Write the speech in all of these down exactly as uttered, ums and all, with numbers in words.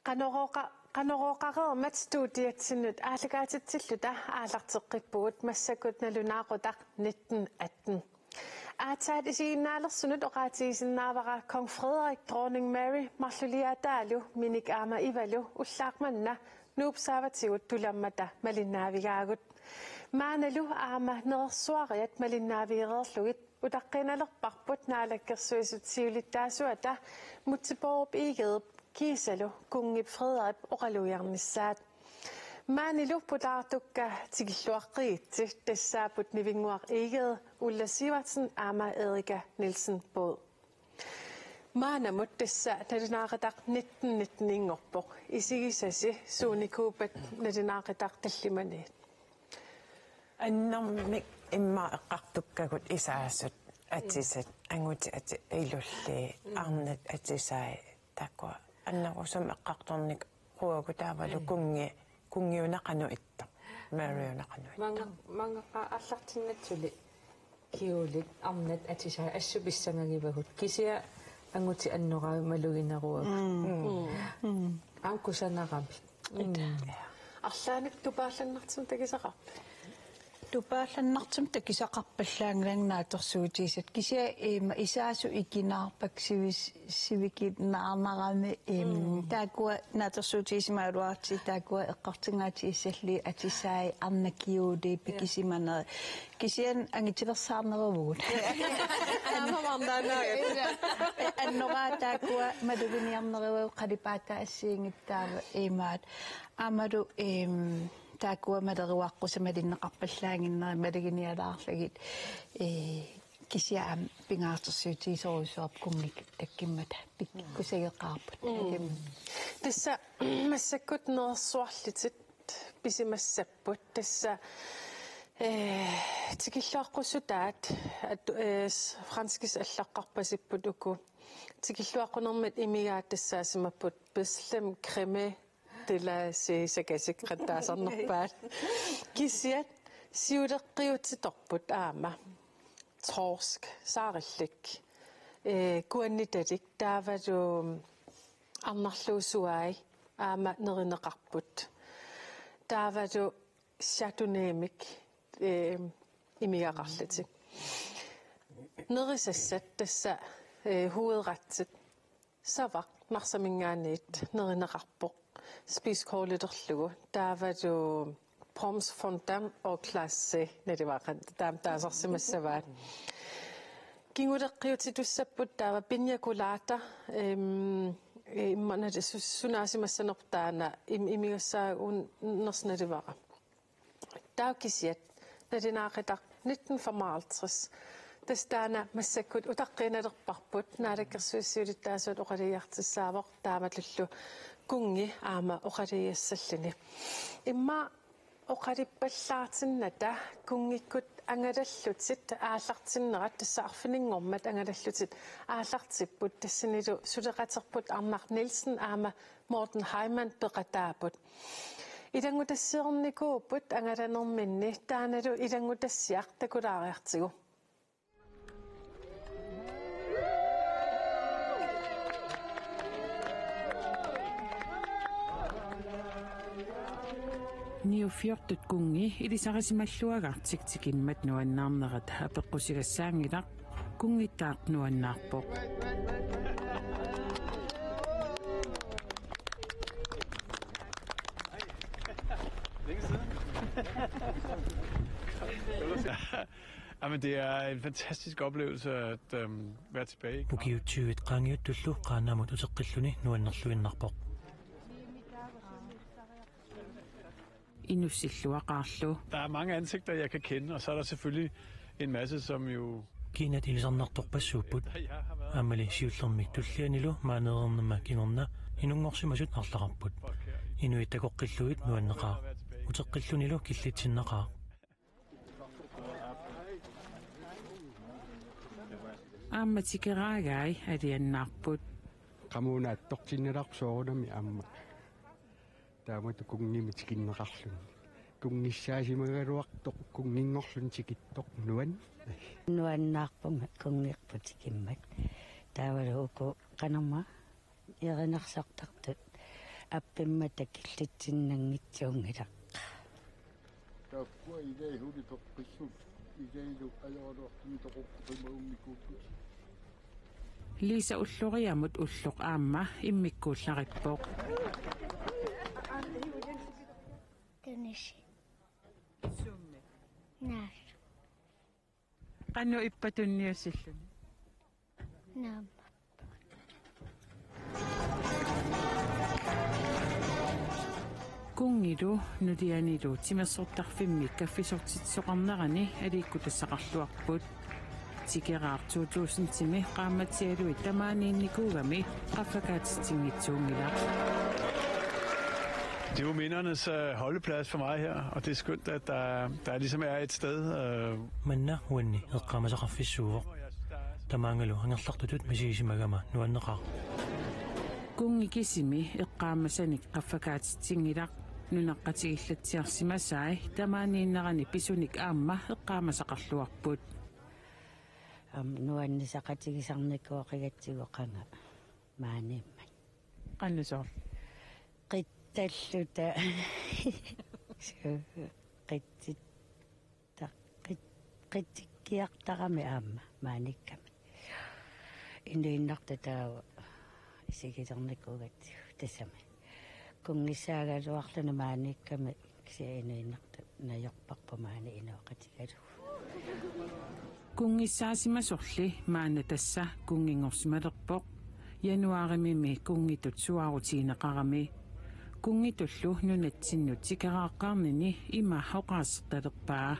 Qanorooqa-, Qanorooqareermat studiatsinnut aallakaatitsilluta aallarteqqippugut massakkut nalunaaqutaq nitten atten. Aatsaat isiginnaalersunut oqaatigisinnaavara Kong Frederik, Dronning Mary marluliaataalu Minik aamma Ivalu ullaaq manna Nuup saavatigut tulammata malinnaavigaavut. Maannalu aamma nerersuariat malinnaavigereerlugit utaqqiinnalerparput naalakkersuisut siulittaasuata Múte Bourup Egedep kiisalu kunngip Frederikip oqalugiarnissaat. Maanilu pulaartukka tikilluaqqigitsi tassaapput Nivinnguaq Egede, Ulla Sivertsen aamma Erika Nielsen Baad. Maannamut tassa nalunaaqutaq nitten nitten-inngorpoq. Isigisasi suunikuuppat nalunaaqutaq tallimaniit? Annermik immaqa eqqartukkagut isaasut atisat, angutit ati-, ilulli, arnat atisai, taakkua annerusumik eqqartornikuuagut taavalu kunngi-, kunngiuna qanoq ittoq, Mary-una qanoq ittoq. Manga-, mangaqaa aallartinnatsulli kjolit arnat atisai assut pissangagivagut. Kisianni angutit annoraavit malugineruagut. Aamma kusanarami. Arlaannik tupaallannartumik takusaqarpit? Tupaallannartumik takusaqarpallaanngilanga naatsorsuutigisat. Kisianni, em, isaasut ikinaarpakka sivis-, sivikinnaarnarami, em, taakkua naatsorsuutigisimagaluartut taakkua eqqartugaatigissallugu atisai arnat kjolit pikisimaneri. Kisianni angitilersaarneruvugut. Aamma marnaanaagat. Annoraat taakkua maluginiarneruagut qalipaataa assigiinngitsut taava imaat. Aammalu, em, taakkua maleruaqqusaat malinneqarpallaannginnerat maluginialaarlugit, eh, kisianni aamma pingaartorsiutigisorujussuarput kunngikkut takkummata pikkukkusageqaarput. Alimmi. Tassa massakkut nerersuarlutit pisimassapput. Tassa, eh, tikilluaqqussutaat at-, eh, s-, franskisut allaqqarpasipput uku. Tikilluaqqunermit imigaat tassaasimapput Beslem, Creme, Tila, si-, Sakasik, qattaasarnerpaat. Kisianni siuleqqiutsitorput aamma. Torsk, saarillik, eh, kuannitalik, taavalu arnarluusuai aamma nerineqarput. Taavalu Chardonnaymik, eh, imigaqarlutik. Nerisassat tassa, eh, hovedretsit. Savaq Narsaminngaanniit nerineqarpoq. Spisekortlerlugu. Taavalu Pomme fondant au glace naluara, taama taasarsimassavaat. Kinguleqqiutsitussapput taava piña colada, em, immaqa su-, sunaasimassanerpoq taanna im-, imigassaagunarsi naluara. Taava kisiat nalunaaqutaq nitten femoghalvtreds. Tassa taanna massakkut utaqqiinnalerparput, naalakkersuisut siulittaasuat oqalugiartussaavoq taamatullu kunngi aamma oqalugiassalluni. Immaqa oqaluppallaartinnata kunngikkut angalallutit aallartinnerat, tassa arfininngormat angalallutit aallartipput, tassanilu suleqaterput Arnaq Nielsen aamma Morten Heilmann peqataapput. Ilanngutassiornikuupput angalanerminni, taannalu ilanngutassiaq takulaariartigu. Niuffiortut kunngi ilisarisimalluagartik tikimmat nuannaarnerat apeqqusigassaanngilaq, kunngittaaq nuannaarpoq. Længe siden. Jamen, det er en fantastisk oplevelse at, øhm, være tilbage i Ukiut tyvit qaangiuttullu Qaanaamut uteqqilluni nuannerluinnarpoq. Inussilluaqaarlu. Der er mange ansigter, jeg kan kende, og så er der selvfølgelig en masse, som jo Kiinat ilisarnartorpassuupput. Aammali siullermik tullianilu maaneereernama kingorna inunngorsimasut arlaqarput. Inuit takoqqillugit nuanneqaaq. Uteqqillunilu killitsinnaqaaq. Aamma tikeraagai aliannaarput. Qamuuna attortinnilaarpoq soorunami aamma. Taamatut kunngimut tikinneqarluni. Kunngissaasimareeraluartoq kunnginngorluni tikittoq nuann. Nuannaarpunga kunngerput tikimmat. Taavalu uku qanormaa erinarsortartut. Appimmata killitsinnanngitsuunngilaq. Taakkua ilaat huli toqqissut ilaallu ajoraluartumik toqortuqimagummikuupput. Lisa ulloriamut ulloq aamma immikkuullarippoq. Tunisi. Summi? Naas. Qanoq ippa tunniussilluni? Naamma. Kunngilu nulianilu timersortarfimmi kaffisortitsisoqarnerani aliikkutassaqarluarput. Tikeraaq to tusindimi qaammatialuit tamaaniinnikuugami qaffakaatitsinngitsuunngilaq. Det er jo mindernes, øh, holdeplads for mig her, og det er skønt, at der, der ligesom er et sted, øh, Manna uanni eqqaamasaqarfissuuvoq. Tamaangalu angerlartutut misigisimagama nuanneqaaq. Kunngi kisimi eqqaamasanik qaffakaatitsinngilaq. Nunaqqatigiillatsiarsimasai tamaaniinnerani pisunik aamma eqqaamasaqarluarput. Aamma nuannisaqatigisarnikuugatsigu qanga maaniimmat. Qanoq soorlu? Qitsalluta. Suu, qitsit-, ta-, qit-, qitsikkiartarami aamma maaniikkami. Inuinnartut taava isigilernikuugatsigu tassami. Kunngissaagaluarluni maaniikkami kisianni inuinnartut najorparput maani inooqatigalugu. Kunngissaasimasorli maanna tassa kunnginngorsimalerpoq. Januaarimimi kunngitut suaarutigineqarami. Kunngitullu nunatsinnut tikeraaqqaarnini ima oqaasertalerpaa.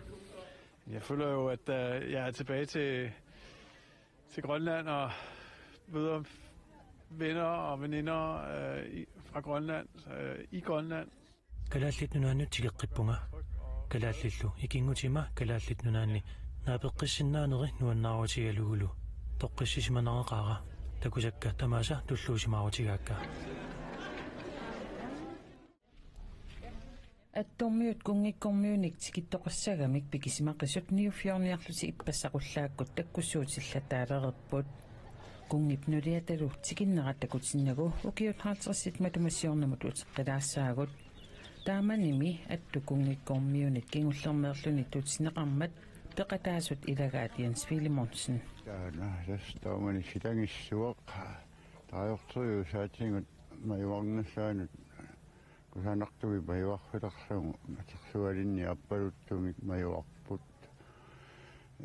Jeg føler jo, at, øh, jeg er tilbage til, til Grønland og møder venner og veninder, øh, i, fra Grønland, øh, i Grønland. Kalaallit Nunaannut tikeqqippunga. Kalaallillu ikinngutima Kalaallit Nunaanni naapeqqissinnaaneri nuannaarutigalugulu toqqissisimanaraqaara. Takusakka tamaasa tulluusimaarutigaakka. Attormiut kunngikkormiunik tikittoqassagamik pikisimaqisut niuffiorniarlutik ippassaq ullaakkut takkussuutillataalereerput. Kunngip nuliatalu tikinnerat takutinnagu ukiut halvtredsit matuma siornamut uteqqilaassaagut. Taamanimi Attu kunngikkormiunit kingullermeerluni tutineqarmat peqataasut ilagaat Jens Filemonsen. Taanna tassa taamani silagissuaq. Taajorteriusaatigut majuarnissaanut kusanartumik majuarfilerlugu atersualinni aappaluttumik majuarput.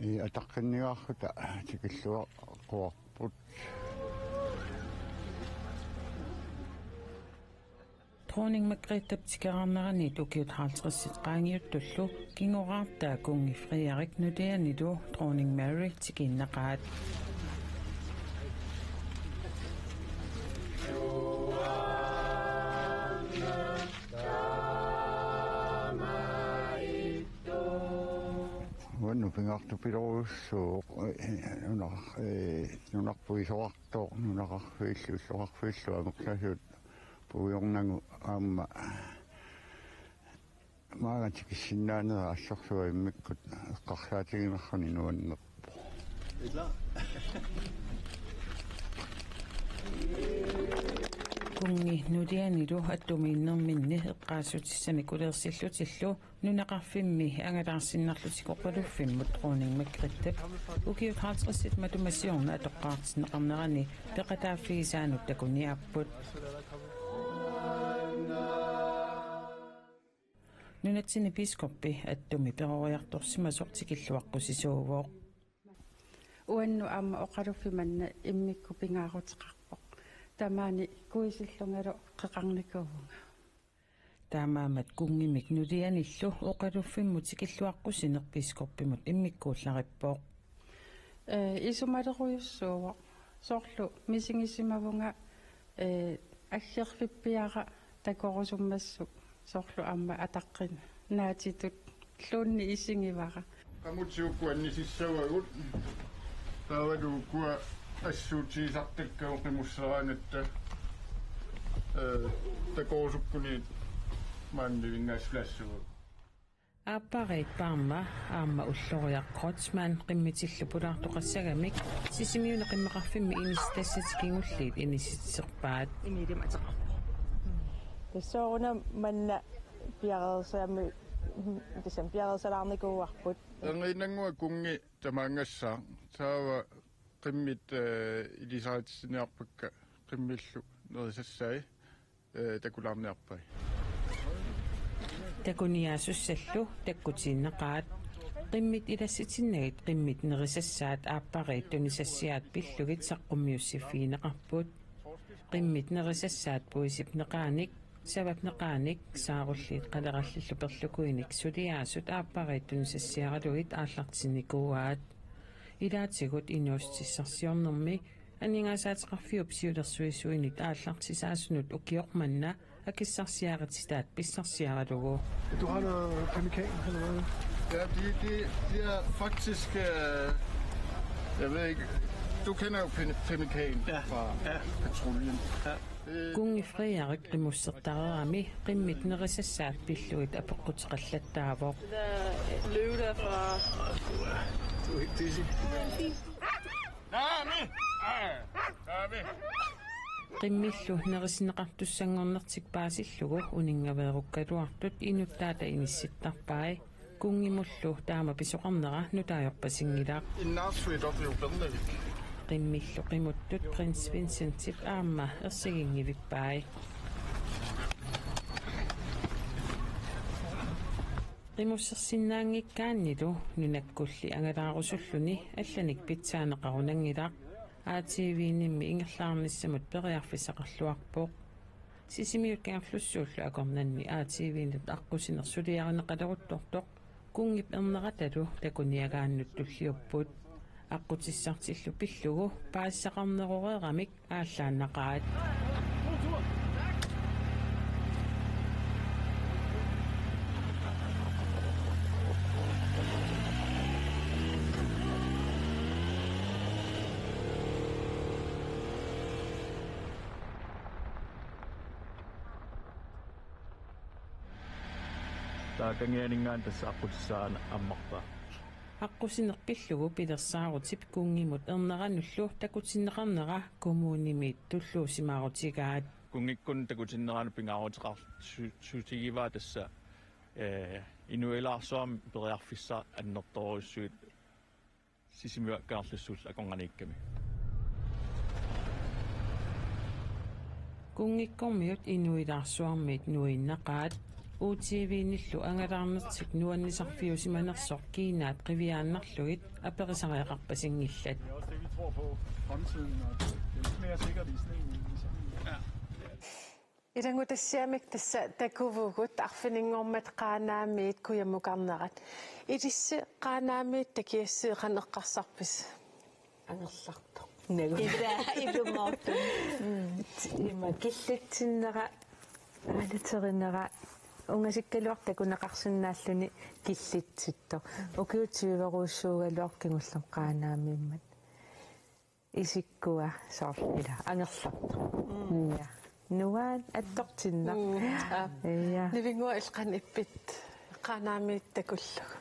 Ii, ataqqinniarluta tikilluaqquarput. Dronning Margrethe tikeraarnerani ukiut halvtredsit qaangiuttullu kingoraartaa kunngi Frederik nulianilu Dronning Mary tikiinnaqaat. Uannut pingaartupilorujussuuvoq, eh, nunar-, eh, nunarput isorartoq, nunaqarfiillu, illoqarfiillu amerlasuut puigornagu aamma maanga tikissinnaaneq assorsuaq immikkut eqqarsaatiginerani nuannerpoq. Kunngi nulianilu attumiinnerminni eqqaassutissamik ulersillutilu nunaqarfimmi angalaarsinnarlutik oqaluffimmut Dronning Margrethep ukiut halvtredsit matuma siorna atoqqaartinneqarnerani peqataaffigisaanut takuniaapput. Nunatsinni biskoppi Attumi peroriartorsimasoq tikilluaqqusisuuvoq. Uannut aamma oqaluffimanna immikkut pingaaruteqarpoq. Tamaani kuisillungalu qeqarnikuuvunga. Taamaammat kunngimik nulianillu oqaluffimmut tikilluaqqusineq biskoppimut immikkuullarippoq. Ee, isumalerujussuuvoq. Soorlu misigisimavunga, ee, aggerfippiara takorusummassuk. Soorlu aamma ataqqinnaatitut luunniit isigivara. Qamutit ukua annisissavagut. Taavalu ukua assuutigisartakkagut qimussereeraangatta, ee, takorusukkuniit maanna nivinngaassulassuugut. Aappariit Parma aamma ulloriaq Kreutzmann qimmitillu pulaartoqassagamik Sisimiuni qimmaqarfimmi inissitassat kingulliit inissitserpaat. Imiilim ateqarpoq. Soorunami manna piareersaami, tassami piareersalaarnikuuarput. Erngiinnannguaq kunngi tamaanngassaaq. Taava qimmit, eh, ilisaritsiniarpakka qimmillu nerisassai, eh, takulaarniarpai. Takuniaasussallu takkutiinnaqaat. Qimmit ilassitinnagit qimmit nerisassaat aappariit tunisassiaat pillugit saqqummiussiffigineqarput. Qimmit nerisassaat puisip neqaanik, savap neqaanik, saarulliit qalerallillu perlukuinik suliaasut aappariit tunisassiaralugit aallartinnikuuaat. Ilaatigut inuussutissarsiornermi aningaasaateqarfiup siulersuisuinit aallartisaasunut ukioq manna akissarsiarititaat pissarsiaralugu. Du har noget pemmikan, eller hvad? Ja, de, de, de er faktisk, øh, jeg ved ikke, du kender jo Pem-, Pemmikan, ja, fra, ja, patruljen. Ja. Øh, Kunngi Frederik qimussertareerami qimmit nerisassaat pillugit apeqquteqallattaavoq. Den der løve der fra... Du er helt dizzy. Qimmillu nerisinneqartussanngornertik paasillugu uninngaveerukkaluartut inuttaata inissittarpai. Kunngimullu taama pisoqarnera nutaajorpasinngilaq. Innaarsuit oqiupernerlik. Qimmillu qimuttut Prins Vincentip aamma ersiginngivippai. Qimussersinnaanngikkaannilu nunakkulli angalaarusulluni allanik pitsaaneqarunanngilaq. A T V-nimmi ingerlaarnissamut periarfissaqarluarpoq. Sisimiut Kangerlussuullu akornanni A T V-nut aqqusineq suliarineqaleruttortoq kunngip erneratalu takuniagaannut tulliupput. Aqqutissartillu pillugu paasisaqarneroreeramik aallaannaqaat. Taava kangianinngaanniit tassa aqqutissaaq ammarpaa. Aqqusineq pillugu pilersaarutip kunngimut erneranullu takutinneqarnera kommunimit tulluusimaarutigaat. Kunngikkunnut takutinneranut pingaaruteqar-, su-, -sutigivaa tassa, eh, inuilaarsuarmi periarfissaq annertoorujussuit Sisimiut Kangerlussuullu akornanniikkami. Kunngikkormiut inuilaarsuarmiit nuinnaqaat. U T V-nillu angalaarnertik nuannisarfiusimanersoq kiinaat qiviaannarlugit aperisariaqarpasinngillat. Det er også det, vi tror på, fremtiden, og det er lidt mere sikkert i sneen, end i sanden. Ilannguttassiamik tassa takuvugut arfininngormat Qaanaamiit kujammukarnerat. Ilissi Qaanaamiit takiassi qanoq eqqarsarpisi? Angerlartoq. Nagu. Ila, ilunngortut. Mm. Ima killitsinnera, aalaterinnera, ungasikkaluartoq takuneqarsinnaalluni killitsittoq. Ukiut tyverujussuugaluarpoq kingullermik Qaanaamiimmat. Isikkua soorlu ila angerlartoq. Mm. Ja. Nuann attortinnaq. Mm. Aap. Ja. Nivinguaq, illit qanoq ippit Qaanaamiit takullugu?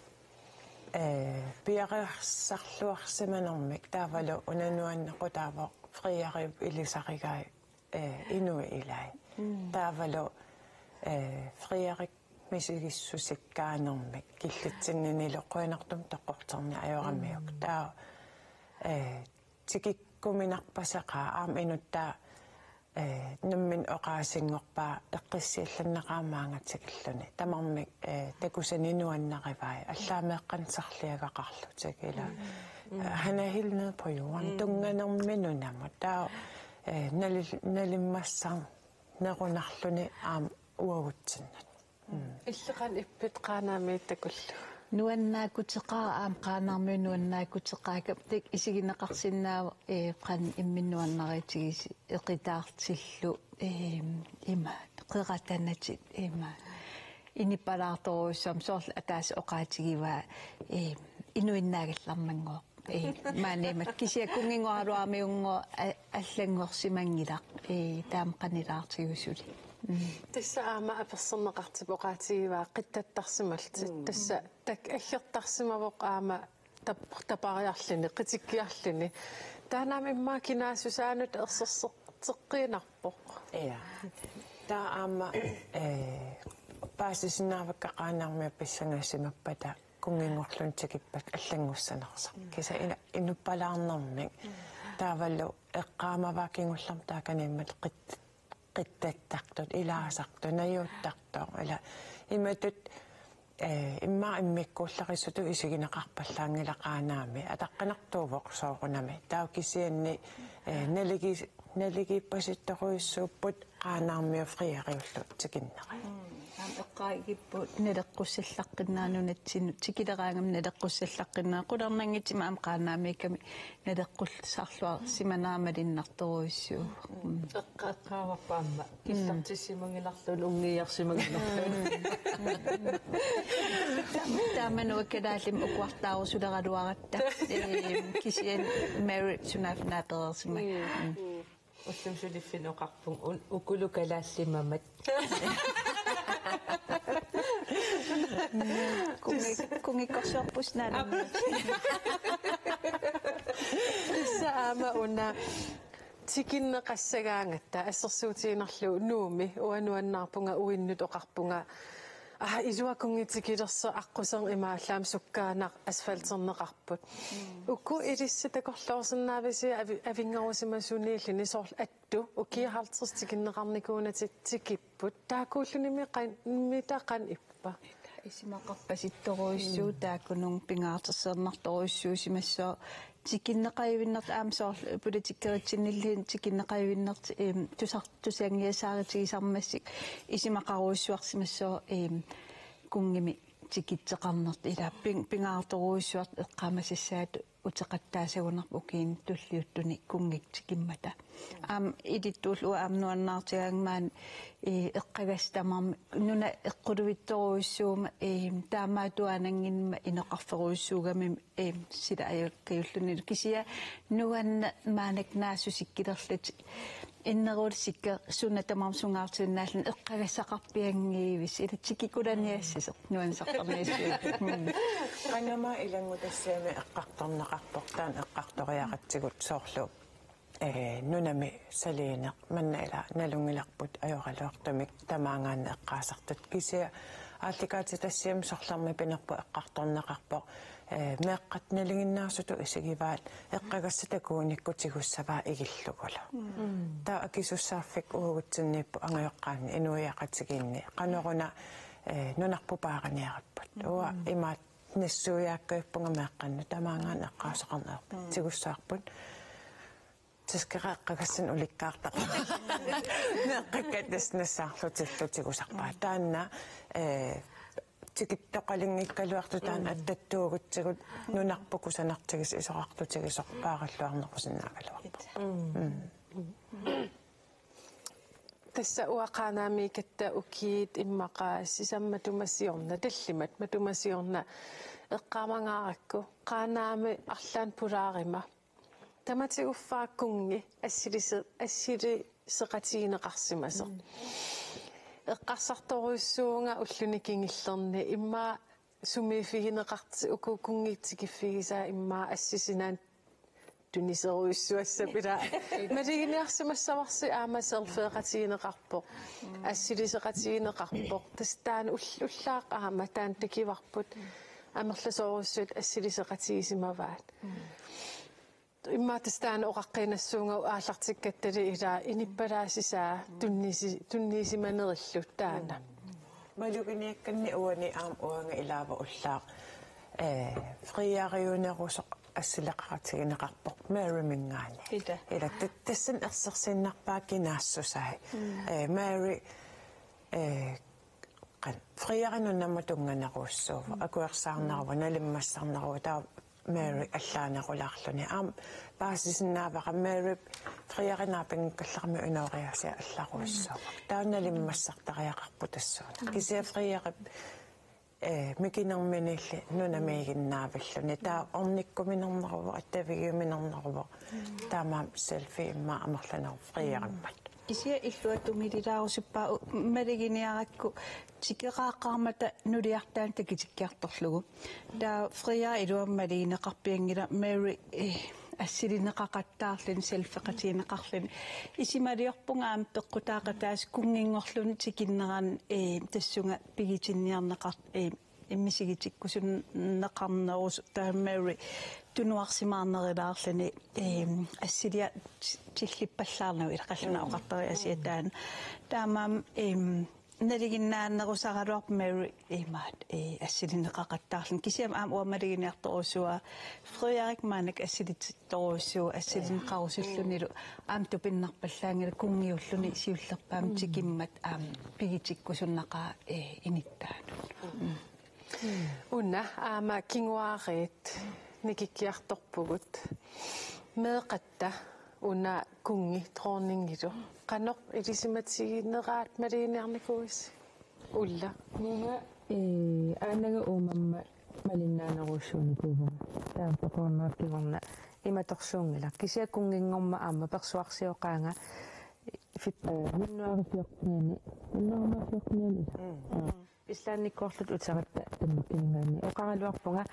Eh, piareersarluarsimanermik taavalu una nuannequtaavoq Frederik ilisarigai, eh, inuit ilai. Mm. Taavalu, eh, Frederik misigissusikkaanermik killitsinninilu qujanartumik toqqorterneq ajoramiuk. Mm. Taava, eh, tikikkuminarpaseqaaq aamma inuttaa, eh, nammineq oqaasinngorpaa eqqissiallanneqaaq maanga tikilluni. Tamarmik, eh, takusani nuannarivai. Allaameeqqanik sarliagaqarlutik ila. Mm. Mm. Eh, han er helt nede på jorden. Mm. Tunnganermik nunamut. Taava, eh, nali-, nalimmassarnerunarluni aamma uagutsinnut. Mm. Illit qanoq ippit Qaanaamiit takullugu? Nuannaakuteqaara aamma Qaanaarmiut nuannaakuteqaakka, taakku isigineqarsinnaavoq, eh, qanoq imminut nuannaritigisi eqitaartillu, eh, ima qeratanatik ima inippalaartorujussuarmik soorlu ataaseq oqaatigivaa, eh, inuinnaagallarmanngooq. Ee, maaniimmat kisianni kunnginnguaraluarmiunngooq a-, allanngorsimanngilaq. Ee, taama qanilaartigu suli. Mm. Tassa aamma apersorneqartippoq oqaatigivaa qittattarsimallutit. Mm. Tassa taakku aggertarsimavoq aamma tap-, tapariarluni, qitikkiarluni. Taanna aamma immaqa kinaassusaanut erserser-, teqqiinnarpoq. Ja. Taava aamma, eh, paasisinnaavakka Qaanaarmiut pissangasimappata kunnginngorluni tikippat allanngussanersoq. Kisianni ina-, inuppalaarnermik. Taavalu eqqaamavaa kingullermik taakaniimmat qit-, qittattartut, ilaasartut, najuuttartut. Ila imatut, eh, immaqa immikkuullarisutut isigineqarpallaanngilaq Qaanaami. Ataqqinartuuvoq soorunami. Taava kisianni, eh, naligi-, naligiippasittorujussuupput Qaanaarmiut frieriullu tikinnerai. Mm. Aamma eqqaagipput naleqqussallaqqinnaaq nunatsinnut, tikileraangami naleqqussallaqqinnaaq, qularnanngitsumik aamma Qaanaamiikkami naleqqussaarluarsimanera malunnartorujussuuvoq. Mm. Eqqa-, eqqaavarput aamma. Kissartissimanngilarluunniit unngiiarsimanngilarluunniit. Taama nuakkalaallim ukuartaarusuleraluaratta. Ehm, kisianni Mary sunaaffa naapereersimagami. Mm. Ullumi suliffinni oqarpunga un-, ukulu kalaallimammat. Kungi-, kungikkorsuarpus naalunni. Tassa aamma una tikinneqassagaangatta assersuutigiinnarlugu Nuummi uanga nuannaarpunga uinnut oqarpunga: Aa, ilua kunngit tikilersoq aqquserneq imaallaat sukkaannaq asfalterneqarpoq. Mm. Uku ilissi takorloorsinnaavisi avi-, avinngarusimasuniilluni soorlu attu ukiut halvtreds tikinneqarnikuunatik tikipput. Taakkuullunimi qan-, mita qanoq ippa? Isumaqarpasittorujussuuvoq. Mm. Taakkununnga pingaartitsiinnartorujussuusimassooq. Tikinneqajuinnartoq aamma soorlu politikkeritsinnilluunniit tikinneqajuinnartoq, ehm, tusar-, tusanngiasaarutigisarmassuk isumaqarujussuarsimassooq, ehm, kunngimi tikitseqarnertut, ila ping-, pingaartorujussuartut eqqaamasassaatut uteqattaasagunarpoq ukiuni tulliuttuni kunngik tikimmata. Aamma ilittuullu uanga aamma nuannaartigaanga maani, eh, eqqagassat tamarmik nuna eqqulivittorujussuuguma, eh, taamaattuaannanngimmat inoqarferujussuugami, eh, sila ajugakkajulluunniit. Kisianni nuanneq maannakkut naassusikkilerlutik. Innerulissikka suna tamarmi sungaartiinnaalluni eqqagassaqarpianngivissi, ila tikikulaniassasoq nuanneqartarniassuit. Mm. Qangamma ilanngutassiami eqqartorneqarpoq, taanna eqqartoriaratsigu soorlu, eh, nunami saliineq manna ila nalunngilarput ajoraluartumik tamaangaanniit eqqaasartut. Kisianni aallakaatitassiami sorlermi pinerpoq eqqartorneqarpoq, eh, meeqqat nalinginnaasutut isigivaat eqqagassat takugunikku tigussavaat igillugulu. Mm. Taava akisussaaffik uagutsinniippoq angajoqqaanni inuiaqatigiinni. Qanoruna, eh, nunarput paariniaripput. Mm. Uanga imaattoq nassuiaakkajuppunga meeqqannut tamaangaanniit eqqaasoqarneq. Mm. Tigussavarput. Taskeqaqqagassan ulikkaartaq. Meeqqakka tassa nassaarlutillu tigusarpaat. Mm. Taanna, eh, tikittoqalinngikkaluartoq taanna, mm, attattuugutsigu nunarput kusanartigisoq isorartutigisoq paaralluarnerusinnaagaluarpoq. Mm. Mm. Tassa uanga Qaanaamiikkatta ukiut immaqa sisamat matuma siorna, tallimat matuma siorna eqqaamangaarakku Qaanaami arlaannik pulaaruma. Tamatiguffa kunngi assilise-, assiliseqatigineqarsimasoq. Mm. Eqqarsartorujussuuvunga ulluni kingullerni immaqa sumiiffigineqartut uku kunngit tikiffigisaat immaqa assut sinaanut tuniserujussuassapput ila. Maluginiarsimassavarsi aamma selfieqatigineqarpoq. Mm. Assiliseqatigineqarpoq. Tassa taanna ull-, ullaaq aamma taanna takuarput. Mm. Amerlasoorujussuit assiliseqatigisimavaat. Mm. Immaqa tassa taanna oqaqqinassuunga aallartikkattali ila inuppalaasisaa tunnisi-, tunniusimanerillu taanna. Maluginiakkanni uani aamma uanga ilaavoq ullaaq, eh, frieriunerusoq assileqaqatigineqarpoq Maryminngaanniit. Ila. Ila ta-, tassani ersersiinnarpaa kinaassusai. Mm. Eh, Mary, eh, qan-, frieri nunamut tunnganerujussuuvoq, mm, akuersaarneruvoq, mm, nalimmassarneruvoq, taava Mary allaanerulaarluni. Aamma paasisinnaavara Mary frieri naapinngikkallarami inooriaasia allarujussuuvoq. Taava nalimmassartariaqarpoq tassuuna. Mm. Kisianni frierip, eh, mikinerminiilli nunamiiginnaavilluni. Taava ornikkuminerneruvoq, attavigiuminerneruvoq. Mm. Taamaammat selfie immaqa amerlaneruvoq frierimmat. Kisianni illuatungililaarusuppaat u-, maluginiarakku tikeqaaqqaarmata nuliartaanut takutikkiartorlugu. Taava frieri iluamik malugineqarpianngilaq Mary, eh, assilineqaqattaarluni, selfieqatigineqarluni. Isumaliorpunga aamma peqqutaaqataasoq kunnginngorluni tikinnerani, ee, tassunga pigitinniarneqar-, ee, misigitikkusunneqarnerus-, taava Mary tunuarsimaarnerulaarluni, ee, assiliaq t-, tillippallaarnagu, ila qallunaat oqartariaqarsiuk taanna. Taamaammat, ee, nalinginnaanerusaraluarpoq Mary imaat, ee, assilineqaqattaarluni. Kisianni aamma uanga maluginiartorujussuuara Frederik maannakkut assilitorujussuuvoq, assilineqarusullunilu aamma tupinnarpallaanngilaq, kunngiulluni siullerpaamik tikimmat aamma pigitikkusunnaqaaq, ee, inuttaanut. Mm. Una aamma kinguaariit nikikkiartorpugut. Meeqqatta una kunngi, dronningilu. Qanoq ilisimatigineraat maluginiarnikuuisi? Ulla. Uanga, ee, aanaga uumamma malinnaanerujussuunikuuvunga. Taava peqornera kingorna imatorsuunngilaq. Kisianni kunnginngormat aamma persuarsioqaanga fif-, ee, januar fjortenianni. Januar fjortenianni. Mm. Islandikkoorluta uteratta Danmarkiminngaanniit. Oqaraluarpunga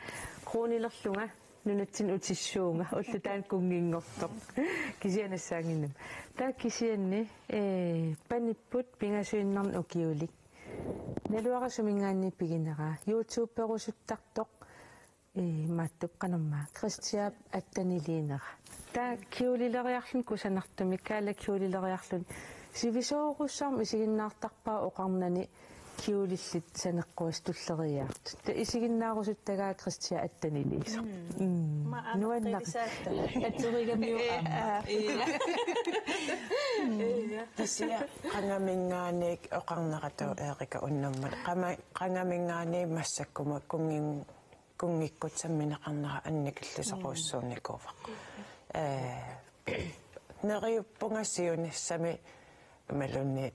kruunilerlunga nunatsinni utissuunga, ulloq taanna kunnginngortoq. Kisianni nassaannginnama. Taava kisianni, ee, panipput pingasuinnarnik ukiulik. Naluara suminngaanniit piginera. YouTuberusuttartoq, ee, imaattup qanormaa, Kristiap atteniliinera. Taava kjoleleriarluni kusanartumik, kaala kjoleleriarluni. Sivisoorujussuarmik isiginnaartarpara oqarnani kjolellit saneqquassat tulleriiaartut. Taava isiginnaarusuttagaat Kristiap atteniliisoq. Mm. Mm. Aamma nuannar-, qivisaatta. Atorigamiuk aamma. Ee, aa. Ee. Kisianni qangaminngaanniit oqarnera taava Erika unnummat. Qama-, qangaminngaanniit massakkumut kunngin-, kunngikkut sammineqarnera annikillisoqarujussuunikuuvoq. Ee, neriuppunga siunissami imaluunniit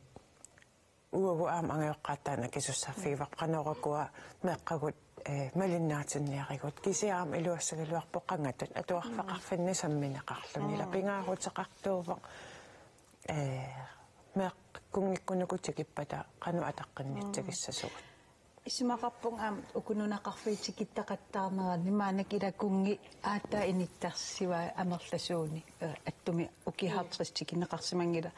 uagut aamma angajoqqaat taanna akisussaaffigivara, qanorukua meeqqagut, ee, malinnaatinniarigut. Kisianni aamma iluassagaluarpoq qangatut atuarfeqarfinni sammineqarluni. Ila pingaaruteqartuuvoq, ee, meeqqat kunngikkunuku tikippata qanoq ataqqinniitsigissasugut. Isumaqarpunga aamma uku nunaqarfiit tikittaqattaarneranni, maannakkut ila kunngi aatsaat inuttarsivai amerlasuunik, ee, attumi ukiut halvtreds tikinneqarsimanngilaq.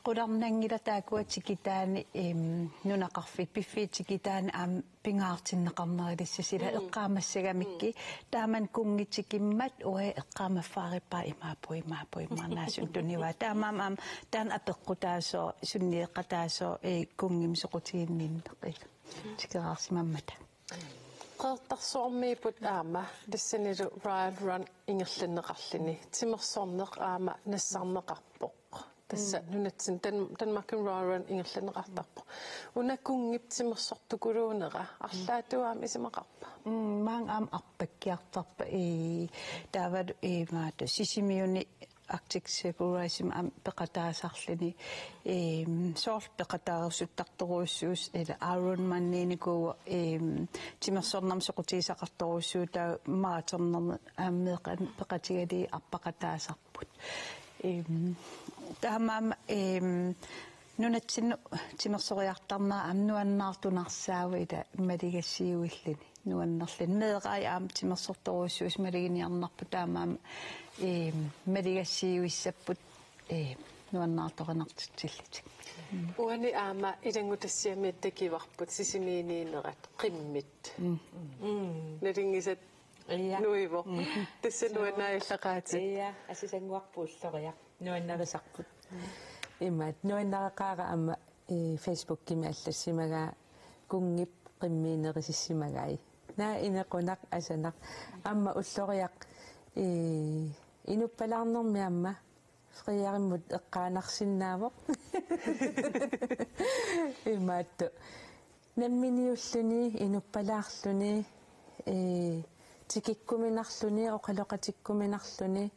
Qularnanngilaq taakkua tikitaanni, em, nunaqarfiit, piffiit tikitaanni aamma pingaartinneqarnerulissasut ila eqqaamassagamikkit. Taamani kunngi tikimmat uagut eqqaamaffaarippara imaappoq, imaappoq, imaannaasumik tunivaa. Taamaammat aamma taanna apeqqutaasoq, sunniuteqataasoq, ee, kunngimut soqutiginninneq ila tikeraarsimammata. Qeqertarsuarmiipput aamma tassanilu Royal Run ingerlanneqarluni. Timersorneq aamma nassarneqarpoq. Tassa nunatsinni Dan-, Danmarkimi Royal Run ingerlanneqartarpoq. Una kunngip timersortukuluunera arlaatigut aamma isumaqarpa? Mm, maanga aamma arpakkiartorpoq, ee, taavalu, ee, imaattoq Sisimiuni Arctic Circle Race-imik aamma peqataasarluni, em, soorlu peqataarusuttartorujussuusoq ila Ironmaniinikuuvoq, em, timersornermut soqutigisaqartorujussuuvoq, taava maratonnermut aamma meeqqat peqatigalugit arpaqataasarput. Em, taamaammat, em, nunatsinnut timersoriartarnera aamma nuannaartunarsaavugut ila maligassiuilluni. Nuannerluni. Meeqqat aamma timersortorujussuusut maluginiarnarput, taamaammat, ee, maligassiuissapput, ee, nuannaartoqanartitsillutik. Uani aamma ilanngutassiami takuarput Sisimiuniinnerat qimmit. Mm. Mm. Nalunngisat. Ia. Nuivoq. Mm. Tassa nuannarillaqaatit. Ia, asasannguarput ulloriaq. Nuannarisarput. Imaat, nuannareqaara aamma, ee, Facebookimi allassimagaa kunngip qimmiinerisissimagai. Naak inequnaq asanaq. Aamma ulloriaq, ee, inuppalaarnermi aamma Frederikimmut eqqaanarsinnaavoq. Imaattoq. Namminiulluni, inuppalaarluni, ee, tikikkuminarluni, oqaloqatikkuminarluni.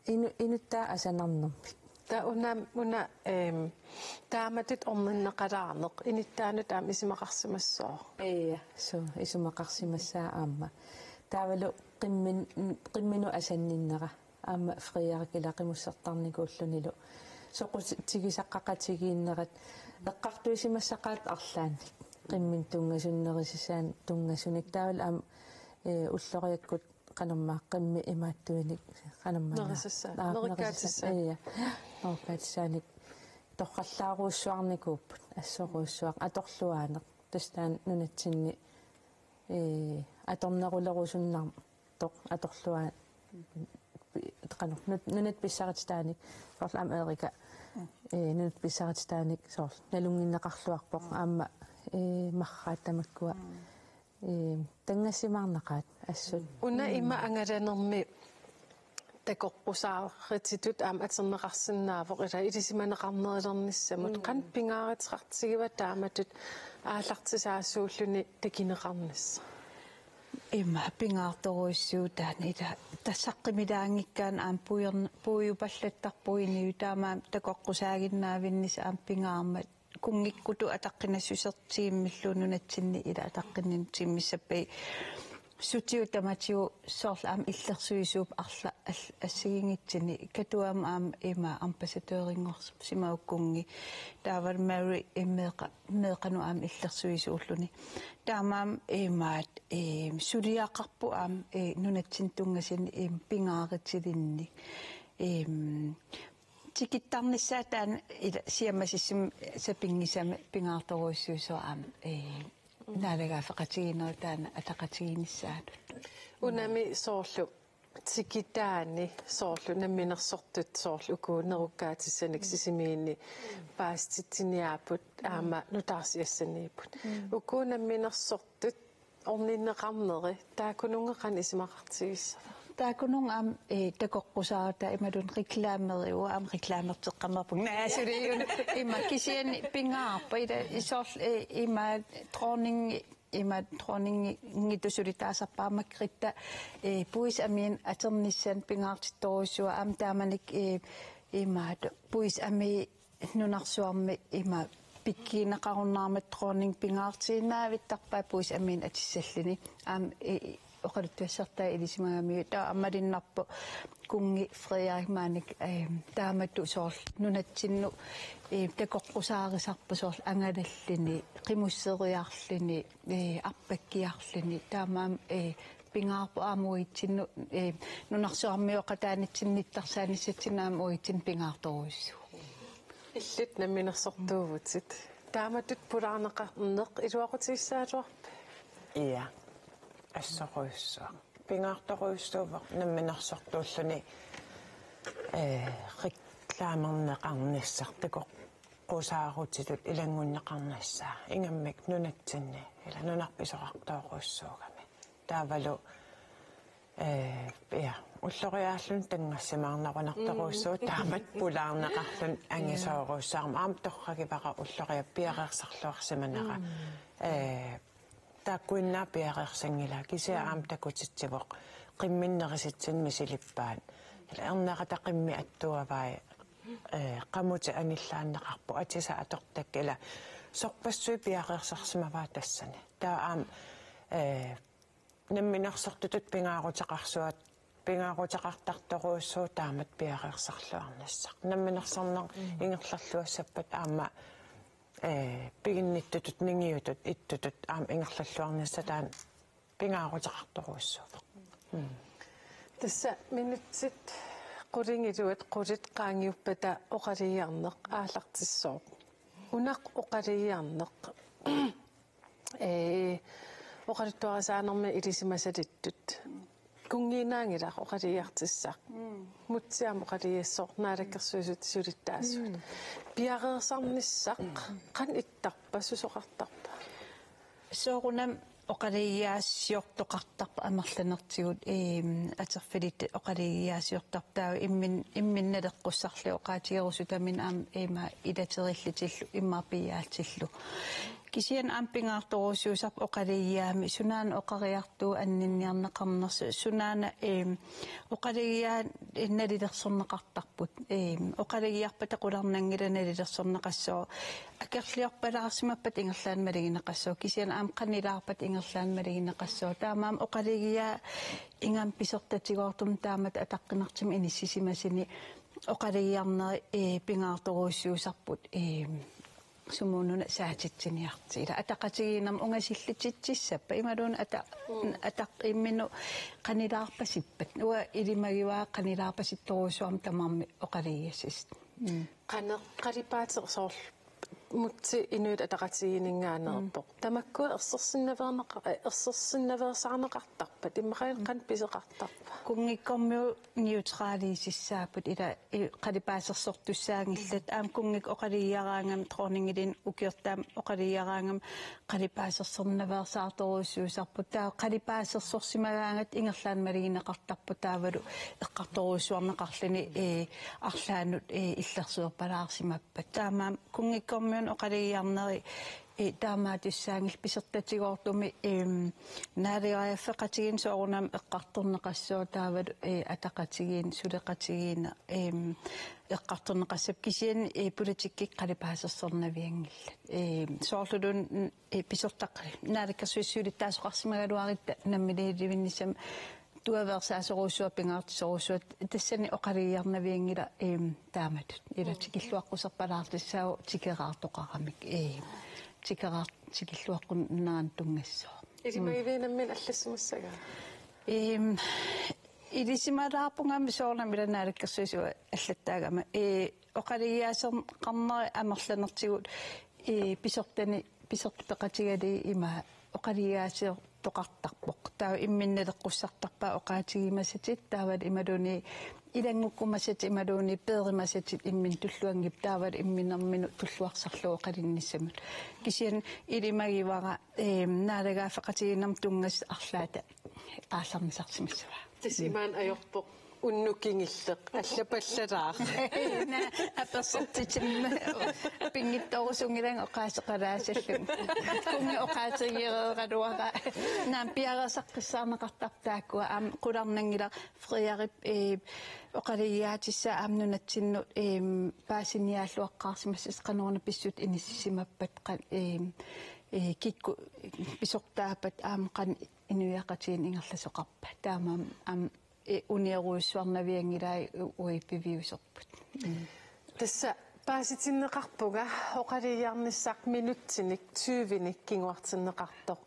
Inu-, inuttaat asanarnermik. Taava una, una, em, taamatut orninneqalaarneq inuttaanut aamma isumaqarsimassooq. Ia, suu, isumaqarsimassaaq aamma. Taavalu qimmin-, qimminut asanninnera. Aamma Frederik ila qimussertarnikuullunilu. Soqutigisaqaqatigiinnerat. Eqqartuisimassaqaatit arlaannik. Qimminut tunngasunnerusussaanik tunngasunik. Taavalu aamma, ee, ulloriakkut qanormaa qimmit imaattuinik qanormaa Nerisassaa-, aa, nerikkaatissaa-, nerisassaa-, ja. Nerukkaatissaannik torrallaarujussuarnikuupput, assorujussuaq atorluaaneq. Tassa taanna nunatsinni, ee, atornerulerusunnartoq atorluaa-, qanoq, nut-, nunat pissarititaanik, soorlu aamma Erika, ee, nunat pissarititaanik soorlu nalunnginneqarluarpoq aamma, ee, marraat tamakkua, ee, tanngassimaarnaqaat assut. Una ima angalanermi takoqqusaarititut aamma atorneqarsinnaavoq ila ilisimaneqarnerulernissamut. Mm. Qanoq pingaaruteqartigiva taamatut aallartisaasuulluni takuneqarnissaq? Ima pingaartorujussuuvoq taanna ila tassaqqilaanngikkaanni aamma puiorn-, puiupallattarpugut inuit taamaammat takoqqusaaginnaavinnissaq aamma pingaarmat kunngikkutut ataqqinassusertiimmillu nunatsinni ila ataqqinnitsiimmissappat sutigut tamatigut soorlu aamma illersuisuupput arla-, al-, assigiinngitsuni Katuami aamma ima ambassadørinngorsimagukku kunngi taavalu Mary meeqqa-, meeqqanut aamma illersuisuulluni. Taamaammat imaat, ee, suliaqarpoq aamma, ee, nunatsinni tunngasunut, ee, pingaarutilinnik. Ee, tikittarnissaa taanna ila siammasissumik sapinngisamik pingaartorujussuusoq aamma, ee, naalagaaffeqatigiinnerup taanna ataqatigiinnissaanut. Unami soorlu tikitaani soorlu namminersortut soorlu uku nerukkaatissanik Sisimiuni paasititsiniaapput aamma nutaarsiassaniipput. Uku namminersortut orninneqarneri taakkununnga qanoq isumaqartigissava? Taakkununnga aamma, ee, takoqqusaarutaa imaluunniit reklameriuvoq, aamma reklamerteqqammerpunga. Naa, suli una. Ima kisianni pingaarpoq ila soorlu, ee, ima dronning, ima dronningi-, -ngitut suli taasarpara Margrethe, ee, puisip amiinik atornissaanut pingaartittorujussuuvoq aamma taamanikkut, ee, imaattoq puisip amii nunarsuarmi ima pikkigineqarunnaarmat dronning pingaartiinnavittarpaa puisip amiinik atissalluni. Aamma, ee, oqaluttuassartaa ilisimagamiuk taava aamma malunnarpoq kunngi Frederik maannakkut, ee, taamatut soorlu nunatsinnut, ee, takoqqusaarisarput soorlu angalalluni, qimusseriarluni, ee, arpakkiarluni, taamaammat, ee, pingaarpoq aamma uatsinnut, ee, nunarsuarmioqataanitsinni nittarsaanissatsinnut aamma uatsinnut pingaartorujussuuvoq. Illit namminersortuuvutit. Taamatut pulaarneqarneq iluaqutigissagaluarpit? Ja. Assorujussuaq. Pingaartorujussuuvoq namminersortuulluni, ee, reklamerneqarnissaq takoqqusaarutitut ilanngunneqarnissaa. Ingammik nunatsinni, ila nunarput isorartorujussuugami. Taavalu, ee, ja, ulloriaalluni tanngassimaarnerunartorujussuuvoq taamatut pulaarneqarluni angisoorujussuarmik. Aamma torragivara ulloriaq piareersarluarsimanera. Ee, taakkuinnaat piareersanngilaa, kisianni aamma takutitsivoq qimminnerisitsinni misilippaat. Ila ernerata qimmit attuavai, ee, qamutit anillanneqarput, atisat atortakka, ila sorpassuit piareersarsimavaat tassani. Taava aamma, ee, namminersortutut pingaaruteqarsuat, pingaaruteqartartorujussuuvoq taamatut piareersarluarnissaq. Namminersorneq ingerlalluassappat aamma, ee, piginnittutut, ningiutut, ittutut aamma ingerlalluarnissaq taanna pingaaruteqartorujussuuvoq. Mm. Tassa minutsit qulingiluat qulit qaangiuppata oqalugiarneq aallartissooq. Una oqalugiarneq, ee, oqaluttuarisaanermi ilisimasalittut. Kunngiinnaanngilaq oqalugiartissaq. Mm. Mutsi aamma oqalugiassooq Naalakkersuisut siulittaasut. Mm. Piareersarnissaq qanoq ittarpa, susoqartarpa? Soorunami oqalugiaasiortoqartarpoq amerlanertigut, eem, atorfillit oqalugiaasiortarpoq, taava immin-, imminut naleqqussarlugit oqaatigerusutaminut aamma ima ilaterillutillu immaqa piiaallutillu. Kisianni aamma pingaartorujussuusarpoq oqalugiaamik sunaana oqariartuuvoq anninniarneqarnersoq, sunaana, eem, oqalugiaat nalilersorneqartarput. Eem, oqalugiarpata qularnanngilaq nalilersorneqassooq. Akerliorpalaarsimappat ingerlaannaq malugineqassooq. Kisianni aamma qanilaarpat ingerlaannaq malugineqassooq. Taamaammat oqalugiaat ingammik pisortatigoortumik taamatut ataqqinartumik inissisimasuni oqalugiarnerit, ee, pingaartorujussuusarput. Eem, sumut una saatitsiniartut. Ila ataqatigiinnermut ungasillutitsissappat. Imaluunniit ata-, ataq imminnut qanilaarpasippat. Uanga ilimagivara qanilaarpasittorujussuarmik tamarmik oqalugiassasut. Mm. Qanoq qalipaatit soorlu Múte Inuit Ataqatigiinninngaanneerpoq. Tamakkua ersersinnaveerneqa-, eh, ersersinnaveersaarneqartarpat. Immaqa qanoq pisoqartarpa. Kunngikkormiut neutraliusissaapput ila i-, qalipaasersortussaanngillat. Aamma kunngikkut oqalugiaraangamik dronningiluunniit ukiortaamik oqalugiaraangamik qalipaasersornaveersaartorujussuusarput. Taava qalipaasersorsimagaangatta ingerlaannaq malugineqartarpoq taavalu eqqartorujussuarneqarluni, ee, arlaannut, ee, illersuerpalaarsimappat. Taamaammat kunngikkormiunut oqalugiarneri, ee, taamaattussaanngillat pisortatigoortumik, em, naalagaaffeqatigiinni soorunami eqqartorneqassooq taavalu, ee, ataqatigiinni, suleqatigiinni, em, eqqartorneqassappat kisianni, ee, politikkikkut qalipaasersornavianngillat. Em, soorluluunniit, ee, pisortaq-, naalakkersuisut siulittaasoqarsimagaluarutta namminiilivinnissamut tuaveersaasorujussuaq, pingaartisorujussuaq, tassani oqalugiarnavianngilaq, em, taamatut. Ila tikilluaqquserpalaartussaavoq tikeraartoqaramik. Em, tikeraar-, tikilluaqqunnerannut tunngassooq. Ilimagiviuk nammineq allassimassagaa? Em, ilisimalaarpunga aamma soorunami ila naalakkersuisut allattaagama. Ee, oqalugiaaseqarneri amerlanertigut, ee, pisortani, pisortat peqatigalugit ima oqalugiaaseq- toqartarpoq. Taava imminut naleqqussartarpaat oqaatigiumasatit, taavalu imaluunniit ilanngukkumasatit, imaluunniit peerumasatit imminut tulluanngippat, taavalu imminerminut tulluarsarlugu oqaluginissamut. Kisianni ilimagivara, em, naalagaaffeqatigiinnermut tunngasut arlaata aallarnisarsimassavaa. Tassa imaanngilaq ajorpoq. Unnuk kingulleq allapallalaaq. Naa, apersortitsimmik pinngitsoorsuunngilanga oqaaseqalaassallunga. Kunngi oqaatigereeraluara. Naamik piareersaqqissaarneqartarpoq taakkua aamma qularnanngilaq Frederik, ee, oqalugiaatissaa aamma nunatsinnut, em, paasiniaalluaqqaarsimassasut qanoruna pissutsit inissisimappat qa-, em, ee, kikkut pisortaappat aamma qanoq inuiaqatigiinni ingerlasoqarpat. Taamaammat aamma ee, unioruissuarnavianngilai u-, uagut piviusorput. Mm. Tassa paasitinneqarpunga oqalugiarnissaq minutsinik tyvenik kinguartinneqartoq.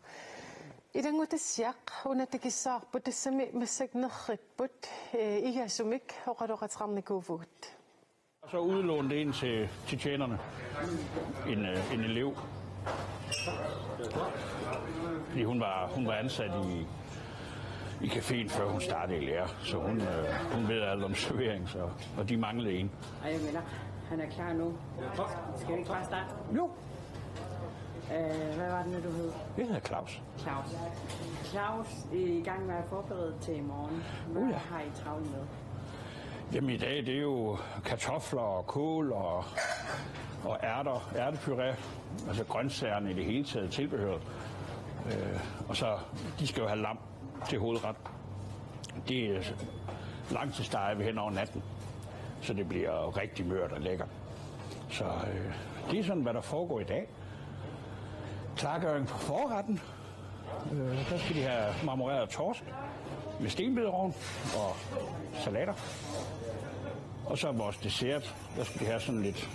Ilanngutassiaq una takussavarput tassami massakkut nerripput, ee, igasumik oqaloqateqarnikuuvugut. Og så udlånte en til, til tjenerne. En, øh, en elev. Fordi hun var, hun var ansat i, i caféen, før hun startede i lære. Så hun, øh, hun ved alt om servering, så, og de manglede en. Og jeg mener, han er klar nu. Skal vi ikke bare starte? Jo. Øh, hvad var det nu, du hed? Jeg hedder Claus. Claus. Claus, I er i gang med at forberede til i morgen. Hvad Uh, ja. har I travlt med? Jamen, i dag, det er jo kartofler og kål og, og ærter, ærtepuré, altså grøntsagerne i det hele taget, tilbehøret. Øh, og så, de skal jo have lam til hovedret. Det er langtidssteg vi hen over natten, så det bliver rigtig mørt og lækkert. Så, øh, det er sådan, hvad der foregår i dag. Klargøring på forretten. Øh, der skal de have marmoreret torsk med stenbiderrogn og salater. Og så vores dessert, der skal de have sådan lidt,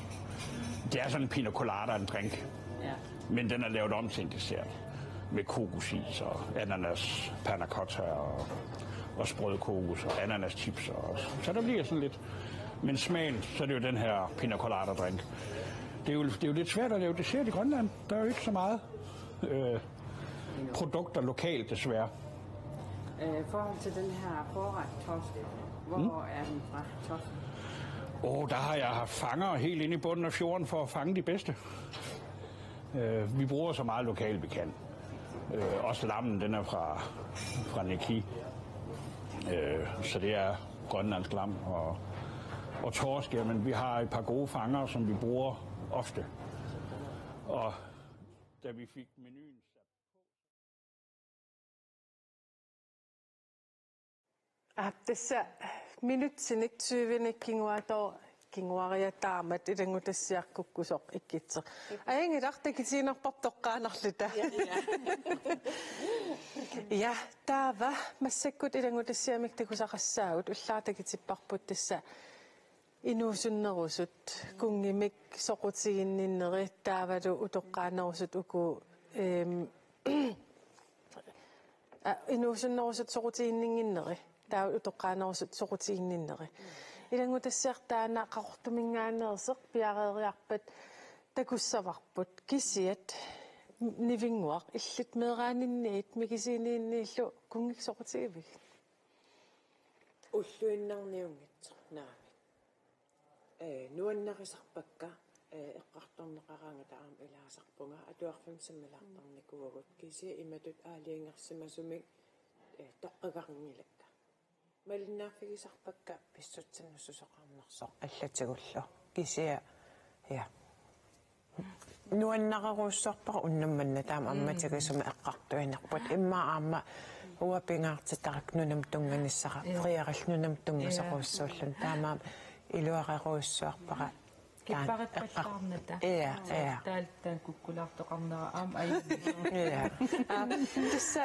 det er sådan en pina colada, en drink. Ja. Men den er lavet om til en dessert med kokosis og ananas, panna cotta og, og sprød kokos og ananas chips. Og, så der bliver sådan lidt, men smagen, så er det jo den her pina colada drink. Det er jo, det er jo lidt svært at lave dessert i Grønland. Der er jo ikke så meget øh, produkter lokalt, desværre. Øh, I forhold til den her forret torsk, hvor Mm. er den fra, torsken? Åh, der har jeg haft fangere helt inde i bunden af fjorden for at fange de bedste. Øh, vi bruger så meget lokalt, vi kan. Øh, også lammen, den er fra, fra Neki. Øh, så det er grønlandsk lam og, og torsk. Jamen, vi har et par gode fangere, som vi bruger ofte. Og da vi fik menuen sat på, så Aa, tassa minutsinik tyvenik kinguaatoo-, kinguariataammat ilanngutassiaq kukkusoq ikkitseq. Ajunngilaq, takutiinnarparput toqqaannarluta. Ja, ja. Ja, taava massakkut ilanngutassiamik takusaqassaagut, ullaaq takutipparput tassa Inuusunnerusut kunngimik soqutiginninneri taavalu utoqqaanerusut uku, ehm, a, inuusunnerusut soqutiginninnginneri taavalu utoqqaanerusut soqutiginninneri. Ilanngutassiaq taanna Qaqortuminngaanneersoq piareeriarpat takussavarput kisiat Nivinnguaq illit meeraaninniit Mikisiiniinniillu kunngik soqutigivigit? Ulluinnarniunngitsoq naamik. Ee, nuannarisarpakka, ee, eqqartorneqaraangata aamma ilaasarpunga atuarfimmi sammilaartarnikuuagut kisianni imatut aalajangersimasumik, ee, toqqagarinngilakka. Malinnaaffigisarpakka pissutsinnut susoqarnersoq allatigullu. Kisianni, ja. Nuannarerujussuarpara unnuk manna taama ammatigisumik eqqartuinerput. Immaqa aamma uanga pingaartitarakku nunamut tunnganissara, Frederik nunamut tunngasorujussuulluni. Taamaammat iluarerujussuarpara. Taanna Kipparippallaarnata. Eqqar-, ja, ja. Taal-, taanna kukkulaartoqarnera aamma ajunngilaq. Ja. Aa, tassa,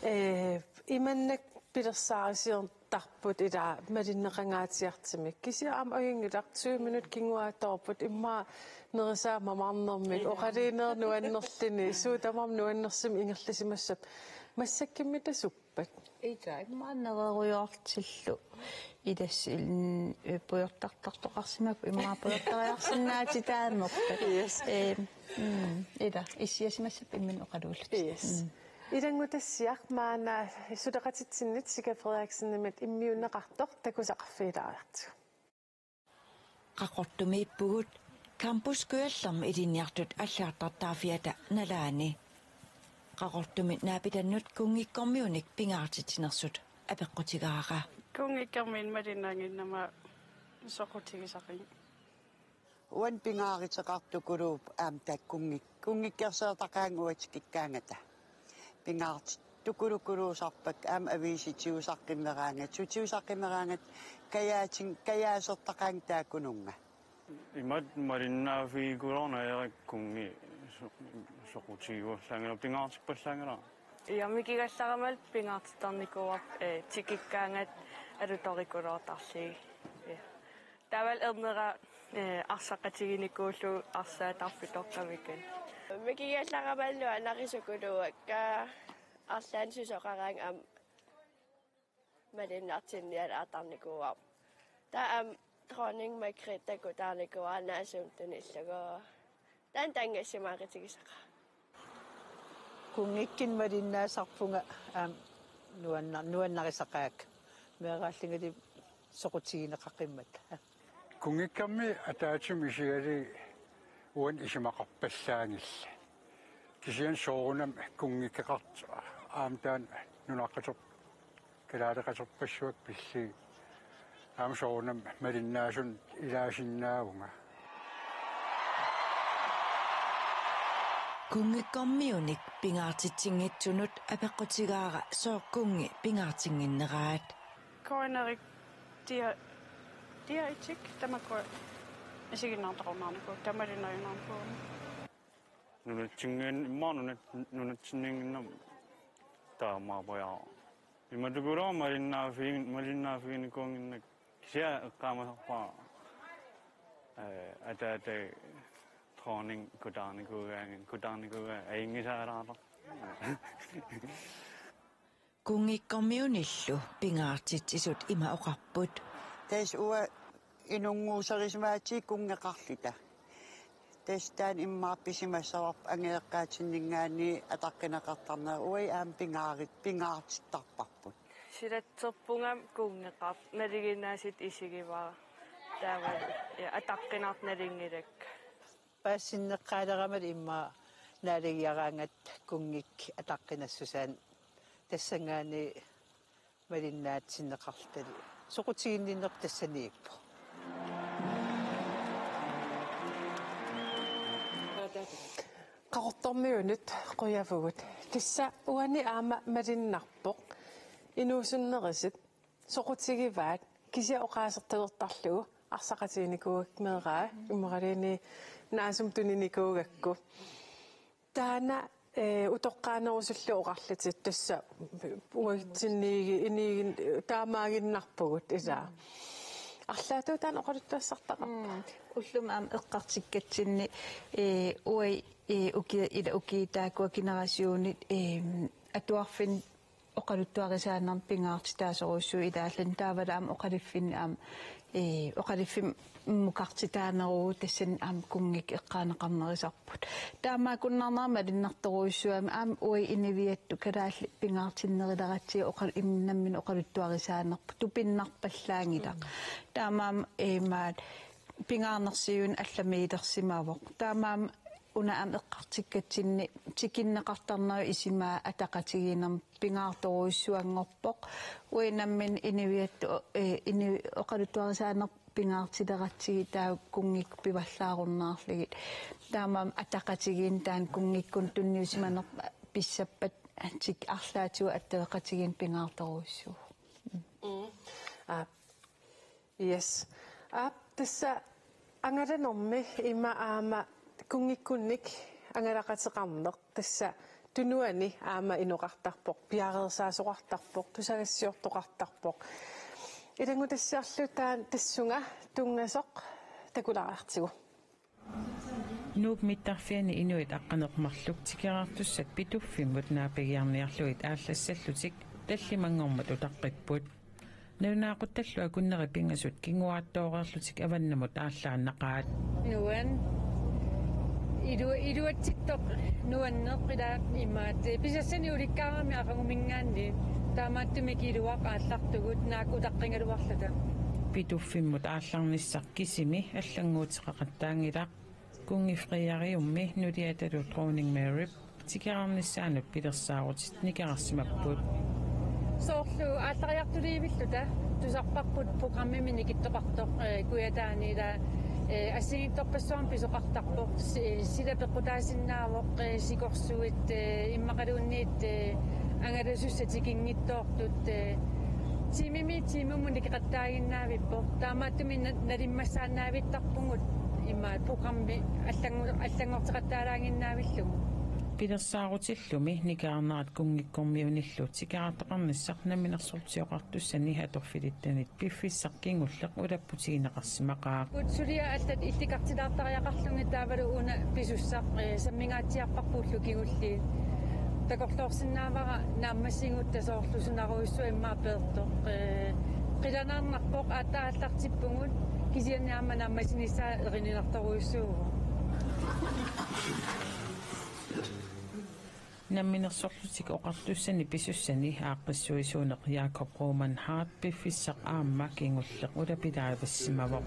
eh, imannak pilersaarusiortarput ila malinneqangaatsiartumik. Kisianni aamma ajunngilaq tyve minut kinguaattoorput immaqa nerisaat mamarnermik. Ja. Oqaluuneq nuannerluni, suut tamarmik nuannersumik ingerlasimassappat. Massakkummi tasuppat? Ita, immaqa nererujoortillu. Ilassin, eh, pujortartartoqarsimapput immaqa pujortariarsinnaatitaanerput. Yes. Eh, mm, ita, issiasimassappat imminut oqaluullutit. Yes. Mm. Ilanngutassiaq maanna suleqatitsinnit Sika Frederiksenimit immiunneqartoq takusaqarfigilaariartigu. Qaqortumiippugut Campus Kujallermi ilinniartut allagartartaaffiata nalaani. Qaqortumi naapitannut kunngikkormiunik pingaartitsinersut apeqqutigaara. Kunngikkormiunik malinnaannginnama soqutigisaqigit? Uani pingaaruteqartukuluuvoq aamma taakku kunngik-, kunngikkersortaqaanga uanga tikikkaangata. Pingaartittukuluukuluusarput aamma aviisi tigusaqqimmeraangat, su tigusaqqimmeraangat kajaatin-, kajaasertaqaanga taakkununnga. Imatut malinnaaffigikulooq najorikkut kunngik so-, soqutigivallaanngilaq pingaartippallaanngilaq. Ja, mikigallarama pingaartittarnikuuarput, eh, tikikkaangat alutorikuloortarlugit. Ja. Taavalu ernera, eh, arsaqatiginikuullugu arsaat tarfitoqqamikkut. Mikigallarama narisukuluuakka arlaannik susoqaraangat aamma malinnaatsinnialaartarnikuuarput. Taava aamma dronning Margrethe takutaarnikuuara naasumik tunillugu. Taanna tanngassimaarutigisaqaaq. Kunngikkunnik malinnaasarpunga aamma nuanna-, nuannarisaqaakka. Meeraallungali soqutigineqaqimmata. Kunngikkormiut ataatsimut isigalugit uani isumaqarpallaanngillat. Kisianni soorunami kunngikkeqartoq aamma taanna nunaqqaterp-, kalaaleqaterpassuakka pillugit aamma soorunami malinnaasunut ilaasinnaavunga. Kunngikkormiunik pingaartitsinngitsunut apeqqutigaara sooq kunngi pingaartinnginneraat. K N R-ip dia-, diaetik tamakkua isiginnaartoqarunnaarnikuuakka, tamalinnaajunnaarnikuuakka. Nunatsinngin-, immaqa nunat-, nunatsinninnginnama taamaappoq. Imatukuluuvoq malinnaaffiin-, malinnaaffiginikuunnginnakku kisianni eqqaamasarpara, eh, ataatagaq dronning kutaarnikuugaangat, kutaarnikuugaangat ajunngisaalaartoq. Kunngikkormiunillu pingaartitsisut ima oqarput. Tassa uanga inunnguuserisimaatigut kunngeqarluta. Tassa taanna immaqa pisimassavarput angajoqqaatsinninngaanniit ataqqineqartarnera, uagut aamma pingaarit-, pingaartittarparput. Silatserpunga kunngeqartoq, nalinginnaasutut isigivara. Taava, ja, ataqqinartoq nalunngilakka. Paasinneqqaalerama immaqa naalagiaraangat kunngikkoq ataqqinassusaa, tassanngaanniit malinnaatsinneqarluni. Soqutiginninneq tassaniippoq. Qaqortormiunut qujavugut. Tassa uani aamma malunnarpoq. Inuusunnerusut soqutigivaat kisianni oqaasertalertarlugu arsaqatiginikuuakka meeraa, immaqaluunniit naasumik tuninikuugakku. Taanna, eh, utoqqaanerusullu oqarlutit tassa uatsinnigi inigin taamaaginnarpugut ilaa. Arlaatigut taanna oqaluttuassartaqarpa? Mm. Ullumi aamma eqqartukkatsinni, ee, uagut, ee, uki-, ila ukiut taakkua generationit, ee, atuarfinni oqaluttuarisaanermut pingaartitaasorujussuuvoq ilaalluni, taavalu aamma oqaluffinni aamma, ee, oqaluffimmukartitaaneruvoq, tassani aamma kunngikkut eqqaaneqarnerusarput. Taamaakkunnaarnera malunnartorujussuugami aamma uagut inuiattut kalaallit pingaartinneruleratsigu oqal-, imminut nammineq oqaluttuarisaanerput tupinnarpallaanngilaq. Mm. Taamaammat imaat pingaarnersiuineq allamiilersimavoq. Taamaammat una aamma eqqartukkatsinni tikinneqartarnerup isumaa ataqatigiinnermut pingaartorujussuanngorpoq. Uagut nammineq inuiattut, ee, inu-, oqaluttuarisaanerput pingaartileratsigit taava kunngikkut pivallaarunnaarlugit. Taamaammat ataqatigiinneq taanna kunngikkunnut tunniusimanerput pissappat tik-, arlaatigut attaveqatigiinneq pingaartorujussuuvoq. Mm. Aa, yes. Aap, tassa angalanermi ima aamma kunngikkunnik angalaqateqarneq tassa tunuani aamma inoqartarpoq, piareersaasoqartarpoq, tusagassiortoqartarpoq. Ilanngutassiarlu taanna tassunga tunngasoq takulaartigu. Nuup mittarfiani inuit aqqaneq-marluk tikeraartussat Pituffimmut naapigiarniarlugit aallassallutik tallimanngormat utaqqipput. Nalunaaquttallu akunneri pingasut kinguaattooreerlutik avannamut aallaannaqaat. Nuan. Ilu-, iluatsittoq nuanneq ila imaat. Pisassani ulikkaarami aqaguminngaanniit. Taamaattumik iluaq aallartugut naak utaqqigaluarluta. Pituffimmut aallarnissaq kisimi allannguuteqaqattaanngilaq. Kunngi Frederikummi nuliatalu Dronning Maryp tikeraarnissaanut pilersaarutit nikerarsimapput. Soorlu aallariartuliivilluta tusarparput programmimi nikittoqartoq, ee, kujataani ila, ee, assigiinngitsorpassuarnik pisoqartarpoq, si-, sila peqqutaasinnaavoq, ee, sikorsuit, ee, immaqaluunniit, ee, angalasussat tikinngitsoortut, ee, tiimimi tiimimut nikeqattaaginnavippoq. Taamaattumik na-, nalimmassaannaavittarpugut imaat programmi allangu-, allanngorteqattaalaaginnavillugu. Pilersaarutillumi nikerarnerat kunngikkormiunillu tikeraartoqarnissaq Namminersorlutik Oqartussani atorfilittanit piffissaq kingulleq ulapputigineqarsimaqaaq. Suliat allat illikartilaartariaqarlugit taavalu una pisussaq, ee, sammingaatsiarparput ullut kingulliit. Takorloorsinnaavara naammassigut tasoorlu sunarujussuaq immaqa peertoq. Ee, qilanaarnarpoq, aatsaat aallartippugut, kisianni aamma naammassinissaa erininartorujussuuvoq. Namminersorlutik Oqartussani pisussani aaqqissuisuuneq Jakob Roman Hart piffissaq aamma kingulleq ulapilaavissimavoq.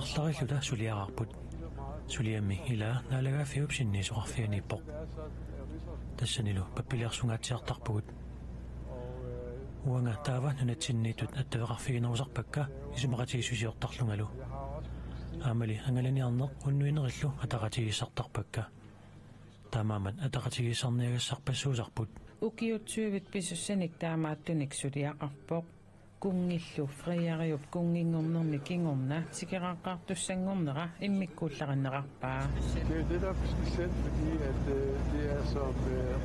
Arlarilluta suliaraarput. Suliammi ilaa Naalagaaffiup sinniisoqarfianiippoq. Tassanilu pappiliarsungaatsiartarpugut. Uanga taava nunatsinniittut attaveqarfiginerusarpakka isumaqatigiissusiortarlungalu. Aammali angalaniarneq unnuinerillu ataqatigiissartarpakka. Taamaammat ataqatigiissaarniagassarpassuusarput. Ukiut tyvit pisussanik taamaattunik suliaqarpoq. Kunngillu Frederiup kunnginngornermi kingorna tikeraartussanngornera immikkuullarinnerarpaa. Det er jo det, der er specielt, fordi at, øh, det er som, øh,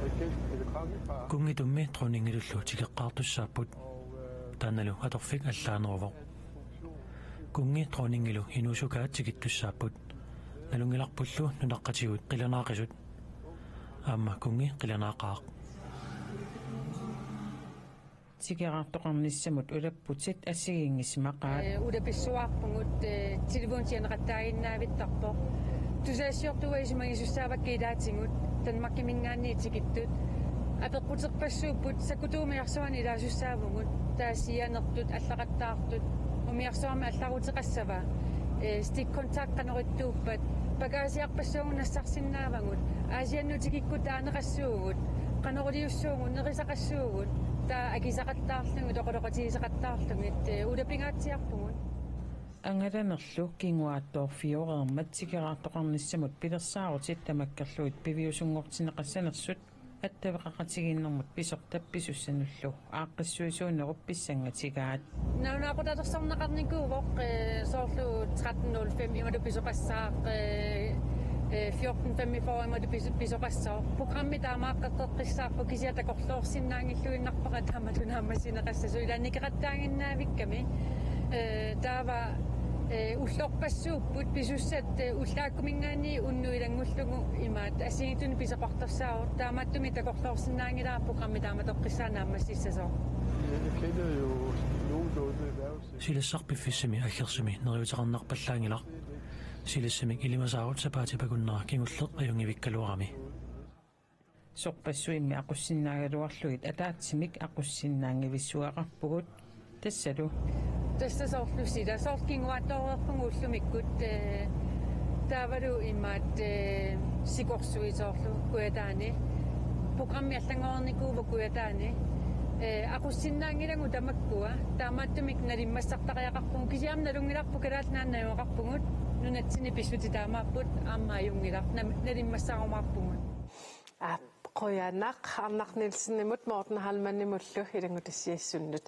regent eller kongepar. Kunngitummi dronningilullu tikeqqaartussaapput. Taannalu atorfik allaaneruvoq. Kunngi dronningilu inuusukaat tikittussaapput. Nalunngilarpullu nunaqqatigut qilanaaqisut. Aamma kunngi qilanaaqaaq. Tikeraartoqarnissamut ulapputit assigiinngisimaqaat. Ee, ulapissuarpugut, ee, telefoni sianeqattaaginnavittarpoq. Tusagassiortut isumagisussaavakka ilaatigut Danmarkiminngaanniit tikittut. Apeqquterpassuupput sakkutuumiarsuani ilaasussaavugut. Taava sianertut allaqattaartut umiarsuarmi allaruteqassava. Ee, stikkontakt qanorittuuppat, pakaasiarpassuagut nassarsinnaavagut, Aasiannut tikikkutta aaneqassuugut, qanoq iliussuugut, nerisaqassuugut, taava akisaqattaarlugit, oqaloqatigisaqattaarlugit, ee, ulapingaatsiarpugut. Angalanerlu kinguaattoorfioreermat tikeraartoqarnissamut pilersaarutit tamakkerlugit piviusunngortinneqassanersut attaveqaqatigiinnermut pisortap pisussanullu aaqqissuisuunerup pissangatigaat. Nalunaaqutaalersorneqarnikuuvoq, ee, soorlu tretten nul fem imalu pisoqassaaq, ee, Eh, fjorten femogfyrre imatut pis-, pisoqassaaq. Programmi taamaaqqeqqissaarpoq kisianni takorloorsinnaanngilluinnarpara taamatut naammassineqassasoq. Ilaa nikeqattaaginnaavikkami. Eh, taava, eh, ullorpassuupput pisussat, eh, ullaakkuminngaanniit unnuk ilanngullugu imaattoq assigiinngitsunik pisoqartassaavoq. Taamaattumik takorloorsinnaanngilara programmi taamatoqqissaaq naammassissasoq. Jeg kender jo nogenlunde erhvervs- Silassaq piffissami aggersumi neriuuteqarnarpallaanngilaq. Silassamik ilimasaarut sapaatip akunnera kingulleq ajunngivikkaluarami. Sorpassuimmi aqussinnaagaluarlugit ataatsimik aqussinnaanngivissuaqarpugut. Tassalu. Tassa soorlu sila, soorlu kinguaattooreerpugut ullumikkut, eh, taavalu imaattoq, eh, sikorsuit soorlu Kujataani. Programmi allanngornikuuvoq Kujataani. Eh, aqussinnaanngilagut tamakkua. Taamaattumik nalimmassartariaqarpugut. Kisianni nalunngilarput Kalaallit Nunaanni najugaqarpugut. Nunatsinni pissutsit taamaapput aamma ajunngilaq. Nam-, nalimmassaarumaarpugut. Aap, qujanaq Arnaq Nielsenimut Morten Heilmannimullu ilanngutassiassunnut.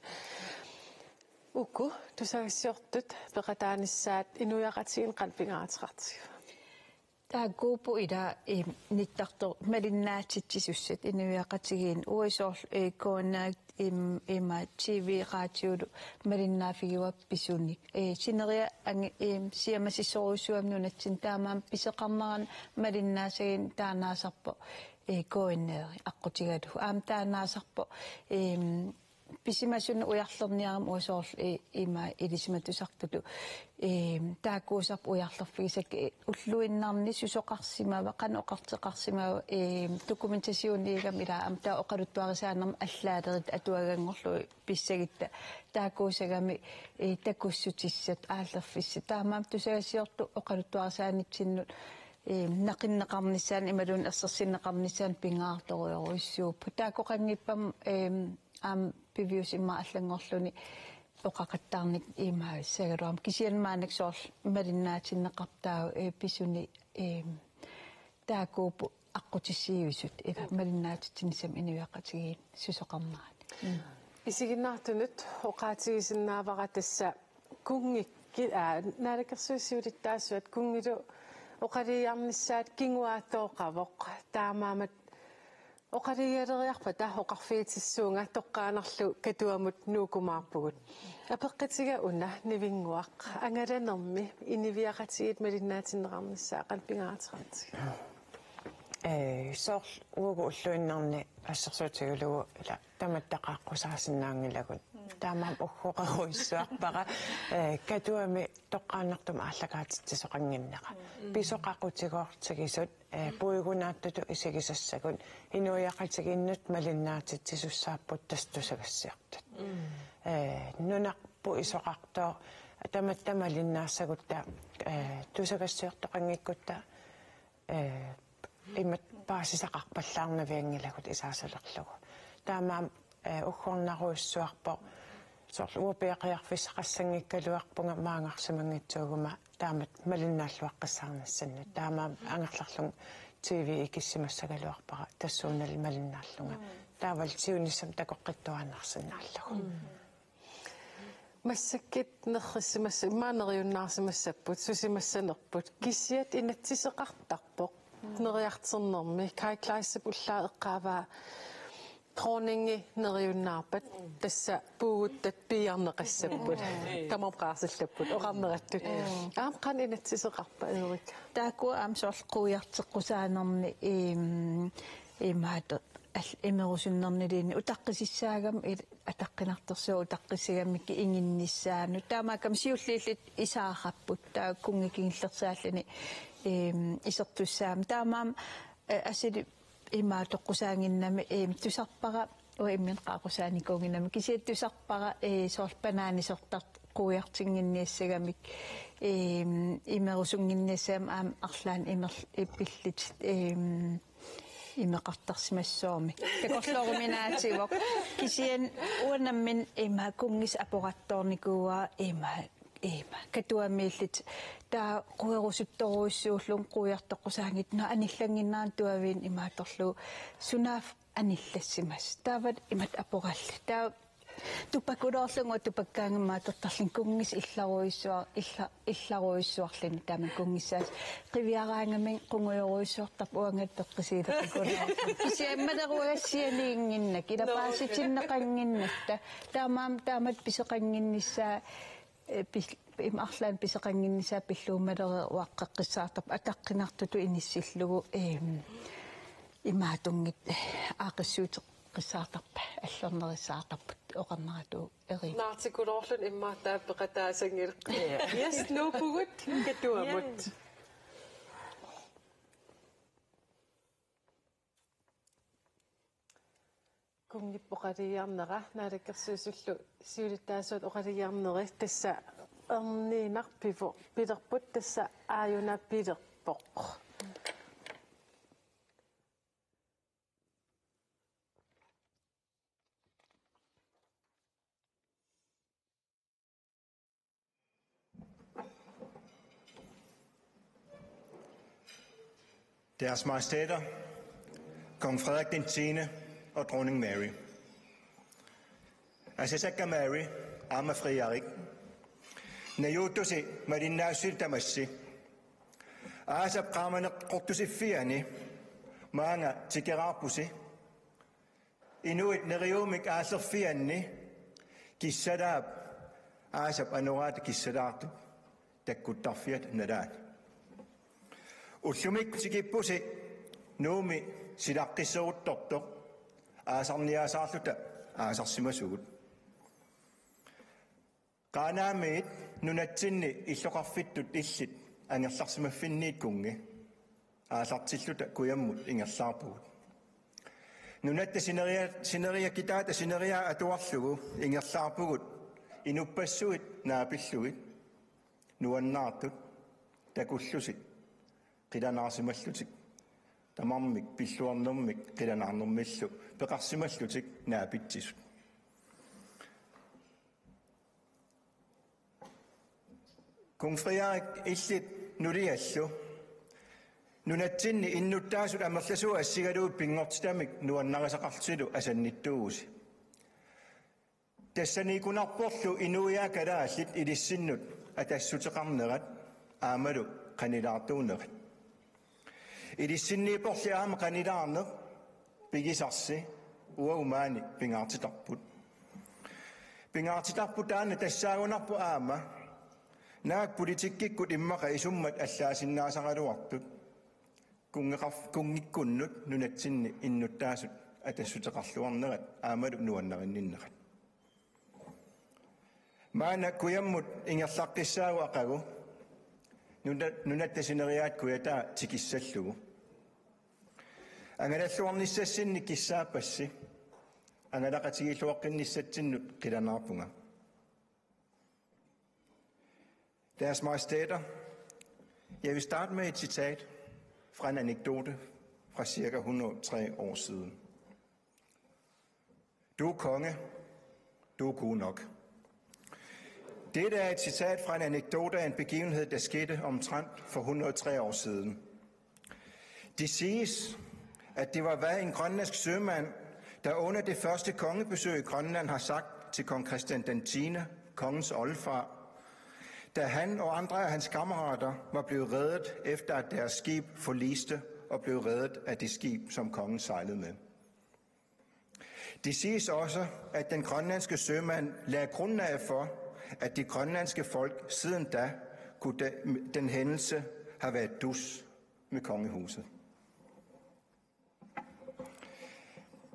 Uku tusagassiortut peqataanissaat inuiaqatigiinni qanoq pingaaruteqartigiva? Taakkuupput ila, eh, nittartoq malinnaatitsisussat inuiaqatigiinni uagut soorlu, eh, K N R, im-, ima T V, radiolu malinnaaffigaarput pisunik. Eh, sineriak angi-, eh, siammasissorujussuugami nunatsinni taamaammat pisoqarnerani malinnaassaginnarpoq taannaasarpoq, eh, K N R aqqutigalugu. Aamma taannaasarpoq, eh, pisimasunut ujarlerniarami uagut soorlu, eh, ima ilisimatusartutut. Eh, taakkuusarput ujarlerfigisakka, eh, ulluinnarni susoqarsimava, qanoq oqartoqarsimava, eh, dokumentationiugami ilaa aamma taava oqaluttuarisaanermi allaalerittut atuaganngorlugit pissagutta taakkuusagami, eh, takussutissat aallerfissat. Taamaammat tusagassiortut oqaluttuarisaanitsinnut, eh, naqinneqarnissaanut imaluunniit ersersinneqarnissaanut pingaartorujorujussuupput. Taakkoqanngippamma, eh, aamma piviusup immaqa allanngorluni oqaqattaarnikuuvoq imaassagaluarmat. Kisianni maannakkut soorlu malinnaatinneqartut taava, eh, pisunik, eh, taakkuupput aqqutissiuisut ila malinnaatitsinissamut inuiaqatigiinni susoqarnerani. Mm. Isiginnaartunut oqaatigisinnaavara tassa kunngikkut, aa, naalakkersuisut siulittaasuat kunngilu oqalugiarnissaat kinguaattooqavoq. Taamaammat oqalugialeriarpata oqarfigitissuunga toqqaannarlu Katuamut nuukkumaarpugut. Apeqqutiga una Nivinnguaq, angalanermi inuiaqatigiit malinnaatinneqarnissaat qanoq pingaaruteqartigiva? Eh, soorlu uagut ulluinnarni assersuutigalugu ila tamatta qaaqqusaasinnaanngilagut. Taamaammat uggoqarujussuarpara, eh, Katuami toqqaannartumik aallakaatitsisoqannginnera. Pisoq aqutigoortigisut, eh, puigunaatsutut isigisassagut inuiaqatigiinnut malinnaatitsisussaapput tassa tusagassiortut. Eh, nunarput isoqartoq tamatta malinnaassagutta, eh, tusagassiortoqanngikkutta, eh, imatut paasisaqarpallaarnavianngilagut isaasalerlugu. Taamaammat, eh, uggornarujussuarpoq soorlu uanga piaqiarfissaqassanngikkaluarpunga maanngarsimanngitsuuguma taamatut malinnaalluaqqissaarnissannut. Taamaammat angerlarlunga T V ikissimassagaluarpara tassuunalu malinnaallunga. Taavalu siunissami takoqqittuaannarsinnaallugu. Massakkut nerrissimassat, immaqa neriunnaarsimassapput, susimassanerput. Kisiat inatsiseqartarpoq. Neriartornermi. Kai Kleistip ullaaq eqqaavaa dronningi neriunnaarpat. Tassa puuguttat piiarneqassapput. Tamarmik qaarsillapput, oqarnerattut. Aamma qanoq inatsiseqarpa, Erika? Taakku aamma soorlu quiarteqqusaanermi, im-, imaattoq al-, imerusunnerniluunniit utaqqisissaagamik il-, ataqqinartorsuaq utaqqisigamik inginnissaanut. Taamaakkami siulliit illit isaarapput. Taava kunngi kingullersaalluni, eem, isertussaammata. Taamaammat, eh, asuli imaattoqqusaannginnami, eem, tusarpara, uanga imminut qaaqqusaanikuunnginnami. Kisianni tusarpara, eh, soorlu banaanisortartoq quiartinnginniassagamik, eem, imerusunnginniassagamik aamma arlaannik imerl-, ipillit, eem, imeqartarsimassuarmi. Takorlooruminaatsivoq. Kisianni uanga nammineq ima kunngissaq aporattoornikuuara ima, ima. Katuamiillutik. Taava querusuttorujussuullunga quiartoqqusaanngitsoq. Nå anillannginnerani tuaviinnaq imaattorlugu. Sunaaffa anillassimasoq. Taava imatut aporallit. Taava Tupakkuloorlunga tupakkaangamik atortarlunga kunngis illarujussuar-, illa-, illarujussuarluni taama kunngissaas qiviaraangamik qungujorujussuartarpoq uangalu peqqisiileqikuloorlunga. Kisianni ammaleruagassianiinnginnakku, ila Nå, okay. Paasitinneqannginnatta. Taamaam-, taamatut pisoqannginnissaa, eh, pil-, ima arlaannik pisoqannginnissaa pillugu ammaleruaqqeqqissaartarpoq ataqqinartutut inissillugu, ehm, imaatunngitsoq aaqqissuuteqqissaartarpoq, allornerissaartarput oqarneratut Erik. Naartikuloorluni immaqa taava peqataasanngilaq. Ja. Yes, nuuppugut katuamut. Ja. Kunngippoq oqalugiarnera, naalakkersuisullu siulittaasuat oqalugiarneri, tassa erniinnaq pivo-, pilerput, tassa aajuna pilerpoq. Deres Majestæter, Kong Frederik den tiende og Dronning Mary. Asasakka Mary, aamma Frederik. Najuuttusi malinnaassusillu tamassi. Aasap qaamaneqqortusiffiani maanga tikeraarpusi. Inuit neriuumik aallerfianni kissalaap aasap anoraata kissalaartup takkuttarfiata nalaani. Ullumikkut tikippusi Nuummi silaqqisseruttortoq aasarniaasaarluta aasarsimasugut. Qaanaamiit nunatsinni illoqarfittut illit angerlarsimaffinniit kunngi aallartilluta kujammut ingerlaarpugut. Nunatta sineria-, sineriak kitaata sineriak atuarlugu ingerlaarpugut inuppassuit naapillugit nuannaartut takullusi qilanaarsimallutik tamarmik pilluarnermik qilanaarnermillu peqarsimallutik naapitsisut. Kong Frederik, illit nuliallu nunatsinni innuttaasut amerlasuut assigalugit pinngortitamik nuannarisaqarlutilu asannittuuvusi. Tassaniikkunarporlu inuiaat kalaallit ilissinnut atassuteqarnerat aammalu qanilaartuunerat. Ilissinniipporli aamma qanilaarneq pigisarsi uagut maani pingaartitarput. Pingaartitarput taanna tassaagunarpoq aamma naak politikkikkut immaqa isummat allaasinnaasaraluartut kunngeqarf-, kunngikkunnut nunatsinni innuttaasut atassuteqarluarnerat aammalu nuannarinninnerat. Maanna kujammut ingerlaqqissaagut aqagu nuna-, nunatta sineriaat kujataa tikissallugu. Angalalluarnissassinnik kissaappassi, angalaqatigiilluaqqinnissatsinnut qilanaarpunga. Deres Majestæter, jeg vil starte med et citat fra en anekdote fra cirka hundrede og tre år siden. Du er konge. Du er god nok. Dette er et citat fra en anekdote af en begivenhed, der skete omtrent for hundrede og tre år siden. Det siges, at det var, hvad en grønlandsk sømand, der under det første kongebesøg i Grønland har sagt til kong Christian den tiende, kongens oldefar, da han og andre af hans kammerater var blevet reddet, efter at deres skib forliste og blev reddet af det skib, som kongen sejlede med. Det siges også, at den grønlandske sømand lagde grundlaget for, at det grønlandske folk siden da kunne de-, den hændelse have været dus med kongehuset.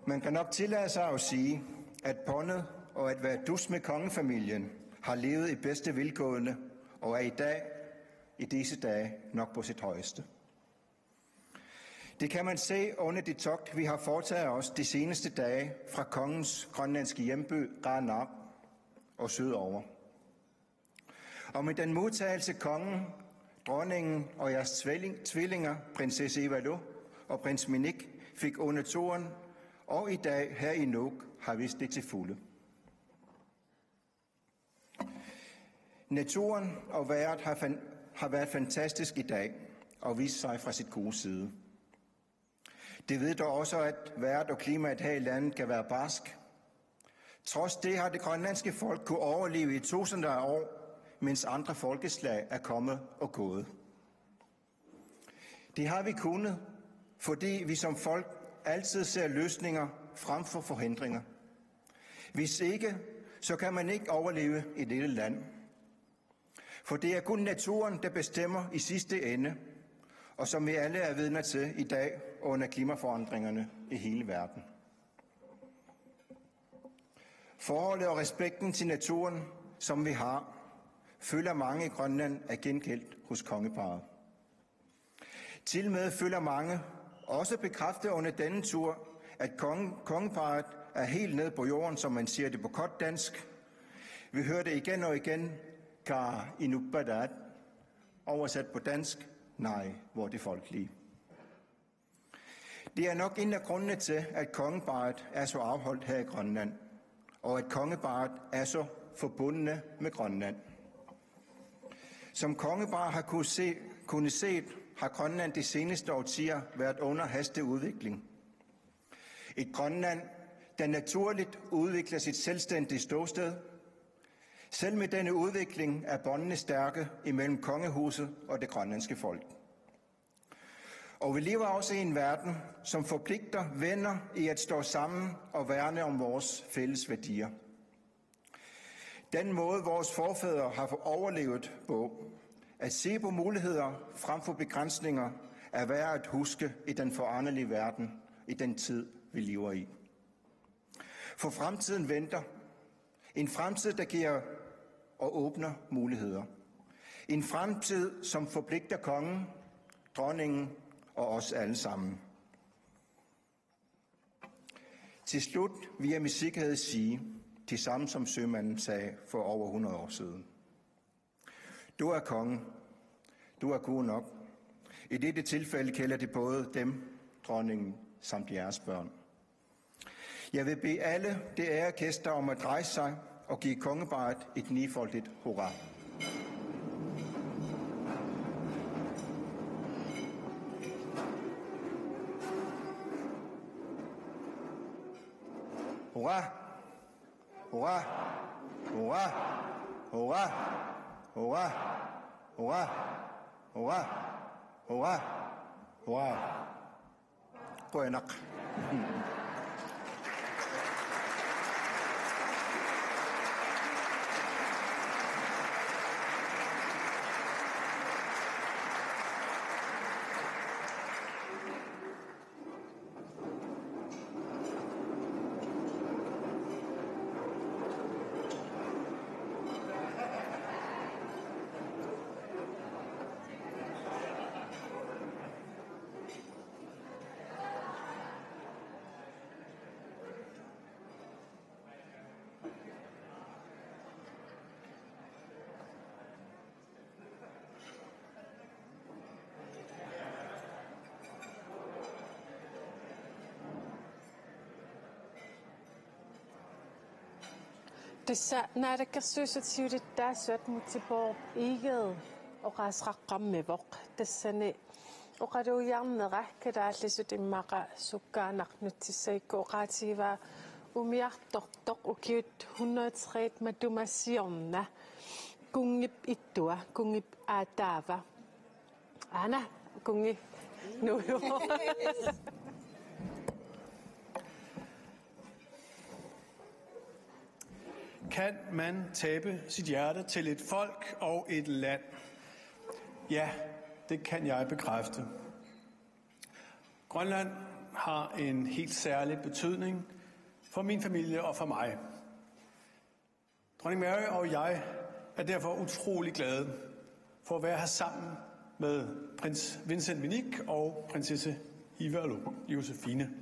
Man kan nok tillade sig at sige, at båndet og at være dus med kongefamilien har levet i bedste velgående og er i dag, i disse dage, nok på sit højeste. Det kan man se under det togt, vi har foretaget os de seneste dage fra kongens grønlandske hjemby, Qaanaaq, og sydover. Og med den modtagelse, kongen, dronningen og jeres tvilling-, tvillinger, prinsesse Ivalu og prins Minik, fik under turen, og i dag her i Nuuk, har vist det til fulde. Naturen og vejret har fan-, har været fantastisk i dag og vist sig fra sit gode side. Det ved dog også, at vejret og klimaet her i landet kan være barsk, Trods det har det grønlandske folk kunnet overleve i tusinder af år, mens andre folkeslag er kommet og gået. Det har vi kunnet, fordi vi som folk altid ser løsninger frem for forhindringer. Hvis ikke, så kan man ikke overleve i dette land. For det er kun naturen, der bestemmer i sidste ende, og som vi alle er vidner til i dag under klimaforandringerne i hele verden. Forholdet og respekten til naturen, som vi har, føler mange i Grønland er gengældt hos kongeparret. Til med føler mange, også bekræftet under denne tur, at konge, kongeparret er helt ned på jorden, som man siger det på godt dansk. Vi hører det igen og igen: Ka inuppatat. Oversat på dansk: Nej, hvor er det folkelige. Det er nok en af grundene til, at kongeparret er så afholdt her i Grønland, og at kongeparret er så forbundne med Grønland. Som kongeparret har kunne se, kunne set, har Grønland de seneste årtier været under hastig udvikling. Et Grønland, der naturligt udvikler sit selvstændige ståsted. Selv med denne udvikling er båndene stærke imellem kongehuset og det grønlandske folk. Og vi lever også i en verden, som forpligter venner i at stå sammen og værne om vores fælles værdier. Den måde, vores forfædre har overlevet på, at se på muligheder frem for begrænsninger, er værd at huske i den foranderlige verden, i den tid, vi lever i. For fremtiden venter. En fremtid, der giver og åbner muligheder. En fremtid, som forpligter kongen, dronningen og os alle sammen. Til slut vil jeg med sikkerhed sige det samme, som sømanden sagde for over hundrede år siden. Du er konge. Du er god nok. I dette tilfælde gælder det både dem, dronningen, samt jeres børn. Jeg vil bede alle de ærede gæster om at rejse sig og give kongeparret et nifoldigt hurra. Hurra! Hurra! Hurra! Qujanaq. Tassa naalakkersuisut siulittaasuat Múte Bourup Egede oqaaseqaqqammivoq. Tassani oqalugiarnera kalaallisut immaqa sukkaannaq nutsissagukku oqaatigivaa umiartortoq ukiut hundrede og tre matuma siorna kunngip ittua, kunngip aataava. Aana, kunngi nuujuvoq. Kan man tabe sit hjerte til et folk og et land? Ja, det kan jeg bekræfte. Grønland har en helt særlig betydning for min familie og for mig. Dronning Mary og jeg er derfor utrolig glade for at være her sammen med prins Vincent Minic og prinsesse Ivalu Josefine.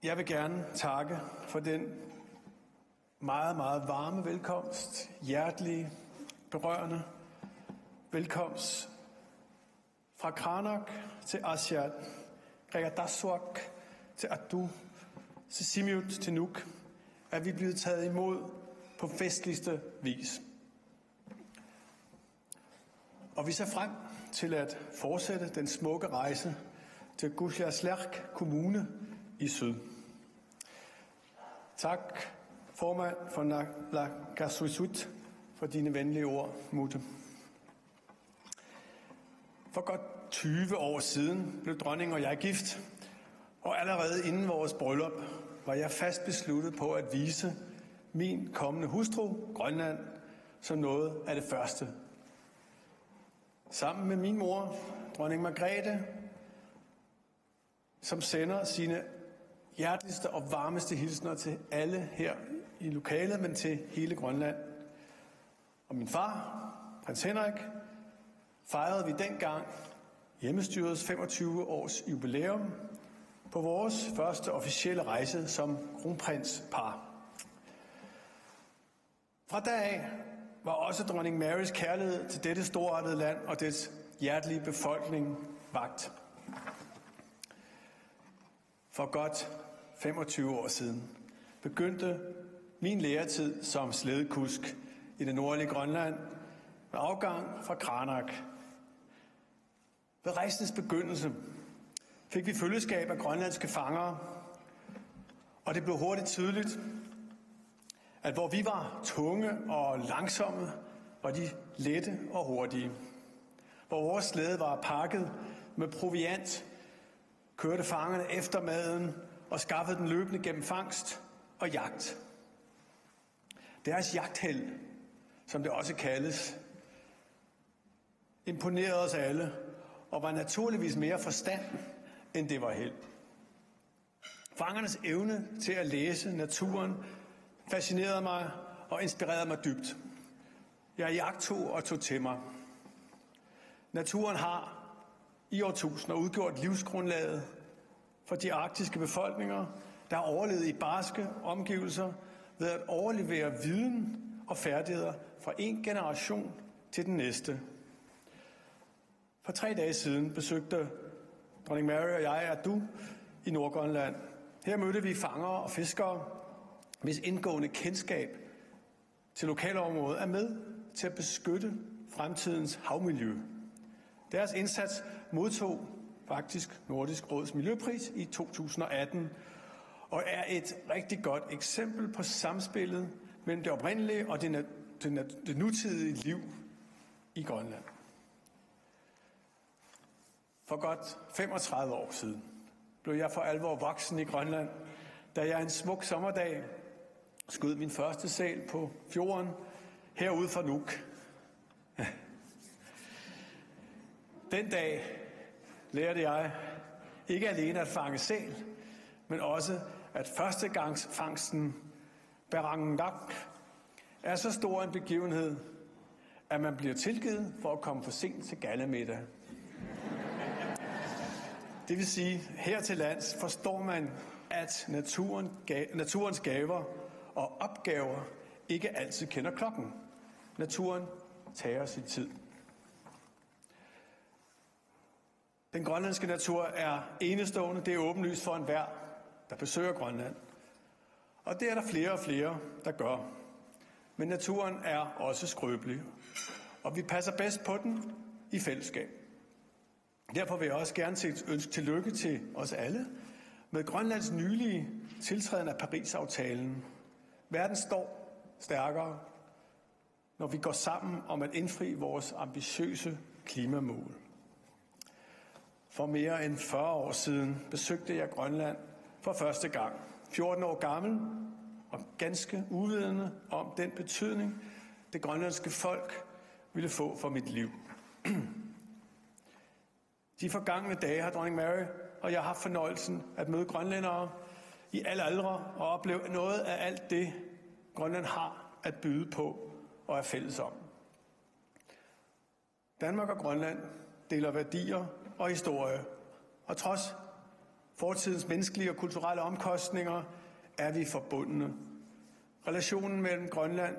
Jeg vil gerne takke for den meget, meget varme velkomst, hjertelige, berørende velkomst fra Qaanaaq til Aasiaat, Qajatassuaq til Attu, Sisimiut til Nuuk, er vi blevet taget imod på festligste vis. Og vi ser frem til at fortsætte den smukke rejse til Kujalleq Kommune i syd. Tak, formand for Naalakkersuisut, for dine venlige ord, Mutte. For godt tyve år siden blev dronning og jeg gift, og allerede inden vores bryllup var jeg fast besluttet på at vise min kommende hustru Grønland som noget af det første. Sammen med min mor, dronning Margrethe, som sender sine hjerteligste og varmeste hilsner til alle her i lokalet, men til hele Grønland. Og min far, prins Henrik, fejrede vi dengang hjemmestyrets femogtyve års jubilæum på vores første officielle rejse som kronprinspar. Fra da af var også dronning Marys kærlighed til dette storartede land og dets hjertelige befolkning vakt. For godt femogtyve år siden begyndte min læretid som slædekusk i det nordlige Grønland med afgang fra Qaanaaq. Ved rejsens begyndelse fik vi følge af grønlandske fangere, og det blev hurtigt tydeligt, at hvor vi var tunge og langsomme, var de lette og hurtige. Hvor vores slæde var pakket med proviant, kørte fangerne efter maden og skaffede den løbende gennem fangst og jagt. Deres jagtheld, som det også kaldes, imponerede os alle og var naturligvis mere forstand, end det var held. Fangernes evne til at læse naturen fascinerede mig og inspirerede mig dybt. Jeg iagttog og tog til mig. Naturen har i årtusinder udgjort livsgrundlaget for de arktiske befolkninger, der har overlevet i barske omgivelser ved at overlevere viden og færdigheder fra en generation til den næste. For tre dage siden besøgte dronning Mary og jeg Adu i Nordgrønland. Her mødte vi fangere og fiskere, hvis indgående kendskab til lokalområdet er med til at beskytte fremtidens havmiljø. Deres indsats modtog faktisk Nordisk Råds Miljøpris i to tusind og atten, og er et rigtig godt eksempel på samspillet mellem det oprindelige og det, nat- det, nat- det nutidige liv i Grønland. For godt femogtredive år siden blev jeg for alvor voksen i Grønland, da jeg en smuk sommerdag skød min første sæl på fjorden herude for Nuuk. Den dag lærte jeg ikke alene at fange sæl, men også at førstegangsfangsten Parangdak er så stor en begivenhed, at man bliver tilgivet for at komme for sent til gallamiddag. Det vil sige, her til lands forstår man, at naturen, ga- naturens gaver og opgaver ikke altid kender klokken. Naturen tager sin tid. Den grønlandske natur er enestående. Det er åbenlyst for enhver, der besøger Grønland. Og det er der flere og flere, der gør. Men naturen er også skrøbelig, og vi passer bedst på den i fællesskab. Derfor vil jeg også gerne til- ønske tillykke til os alle med Grønlands nylige tiltræden af Paris-aftalen. Verden står stærkere, når vi går sammen om at indfri vores ambitiøse klimamål. For mere end fyrre år siden besøgte jeg Grønland for første gang. fjorten år gammel og ganske uvidende om den betydning, det grønlandske folk ville få for mit liv. De forgangne dage har dronning Mary og jeg haft fornøjelsen at møde grønlændere i alle aldre og opleve noget af alt det, Grønland har at byde på og er fælles om. Danmark og Grønland deler værdier og historie, og trods fortidens menneskelige og kulturelle omkostninger er vi forbundne. Relationen mellem Grønland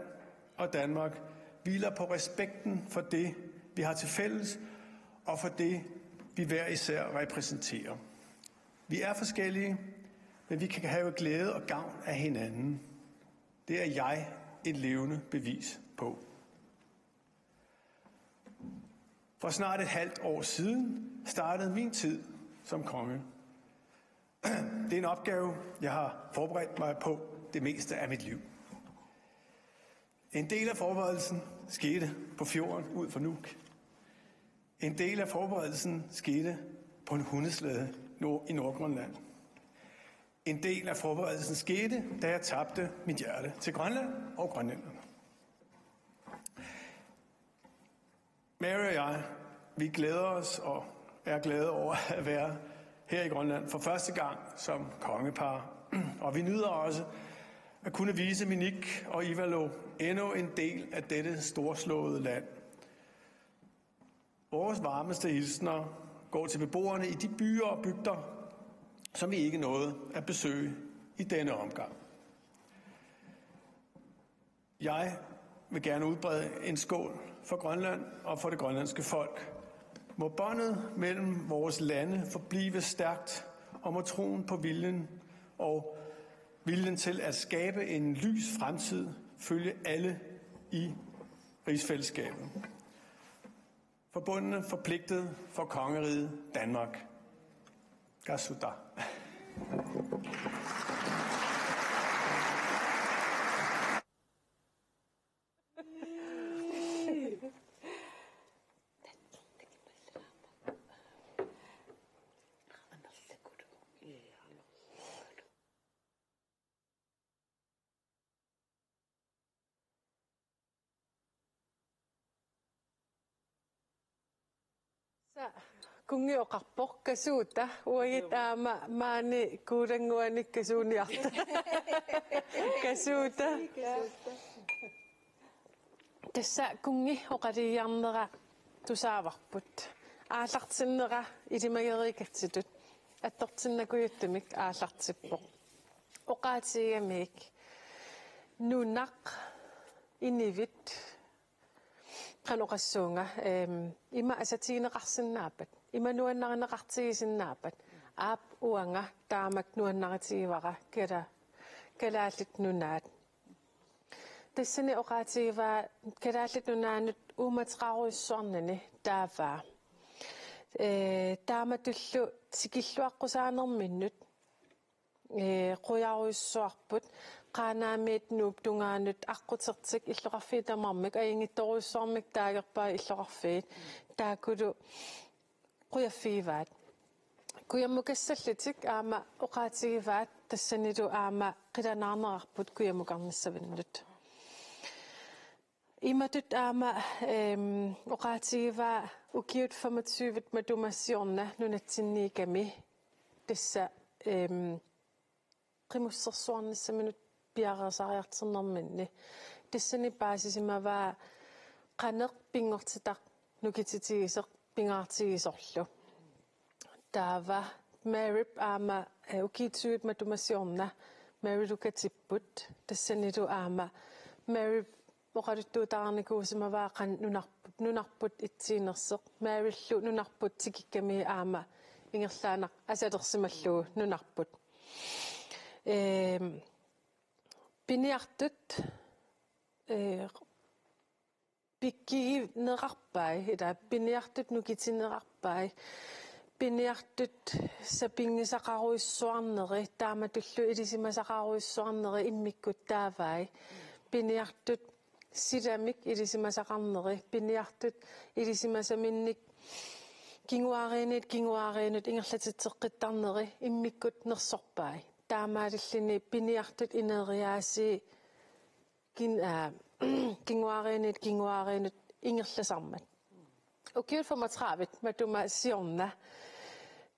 og Danmark hviler på respekten for det, vi har til fælles, og for det, vi hver især repræsenterer. Vi er forskellige, men vi kan have glæde og gavn af hinanden. Det er jeg et levende bevis på. For snart et halvt år siden startede min tid som konge. Det er en opgave, jeg har forberedt mig på det meste af mit liv. En del af forberedelsen skete på fjorden ud for Nuuk. En del af forberedelsen skete på en hundeslæde nord i Nordgrønland. En del af forberedelsen skete, da jeg tabte mit hjerte til Grønland og grønlænderne. Mary og jeg, vi glæder os og er glade over at være her i Grønland for første gang som kongepar. Og vi nyder også at kunne vise Minik og Ivalo endnu en del af dette storslåede land. Vores varmeste hilsner går til beboerne i de byer og bygder, som vi ikke nåede at besøge i denne omgang. Jeg vil gerne udbrede en skål for Grønland og for det grønlandske folk. Må båndet mellem vores lande forblive stærkt, og må troen på viljen og viljen til at skabe en lys fremtid følge alle i rigsfællesskabet. Forbundne, forpligtet for kongeriget Danmark. Kasuta. Sa, kunngi oqarpoq kasuuta, uagut aamma maani Kuulannguani kasuuniarta. Kasuuta. Tassa kunngi oqalugiarnera tusaavarput. Aallartinnera ilimagereerikatsitut. Attortinnakujuttumik aallartippoq. Oqaatigigamik nunaq, inuit, qanoq oqassuunga, ehm, ima asatigineqarsinnaappat, ima nuannarineqartigisinnaappat, aap uanga taamak nuannaritigivara kala-, Kalaallit Nunaat. Tassani oqaatigivaa Kalaallit Nunaannut uummateqarujussuarnini taava. Ee, taamatullu tikilluaqqusaanerminnut, ee, qujarujussuarput, Qaanaamiit Nuup tungaanut aqqutertik illoqarfiit tamarmik, ajunngitsorujussuarmik taagerpaat illoqarfiit, taakkulu qujaffigivaat. Kujammukassallutik aamma oqaatigivaat tassanilu aamma qilanaarnerarput kujammukarnissaminut. Imatut aamma, ehm, oqaatigivaa ukiut femogtyve matuma siorna nunatsinniikkami tassa, ehm, qimussersuarnissaminut piareersariartornerminni. Tassani paasisimavaa qanoq pinngortitaq nukititigisoq pingaartigisorlu. Taava Maryp aamma, eh, ukiut tyvet matuma siorna Marylu katipput, tassanilu aamma Maryp oqaluttuutaareernikuusimavaa qanoq nunarput, nunarput ittuunersoq. Maryllu nunarput tikikkami aamma ingerlaannaq asalersimallugu nunarput. Ehm, piniartut, eh, pikkigineqarpai, ila piniartut nukitinneqarpai, piniartut sapinngisaqarujussuarneri, taamatullu ilisimasaqarujussuarneri immikkut taavai, piniartut silamik ilisimasaqarneri, piniartut ilisimasaminnik kinguaariinniit kinguaariinnut ingerlatitseqqittarneri immikkut nersorpai. Taamaalilluni piniartut ineriaasii kin-, aa, kinguaariinniit kinguaariinnut ingerlasarmat. Ukiut femogtredive matuma siorna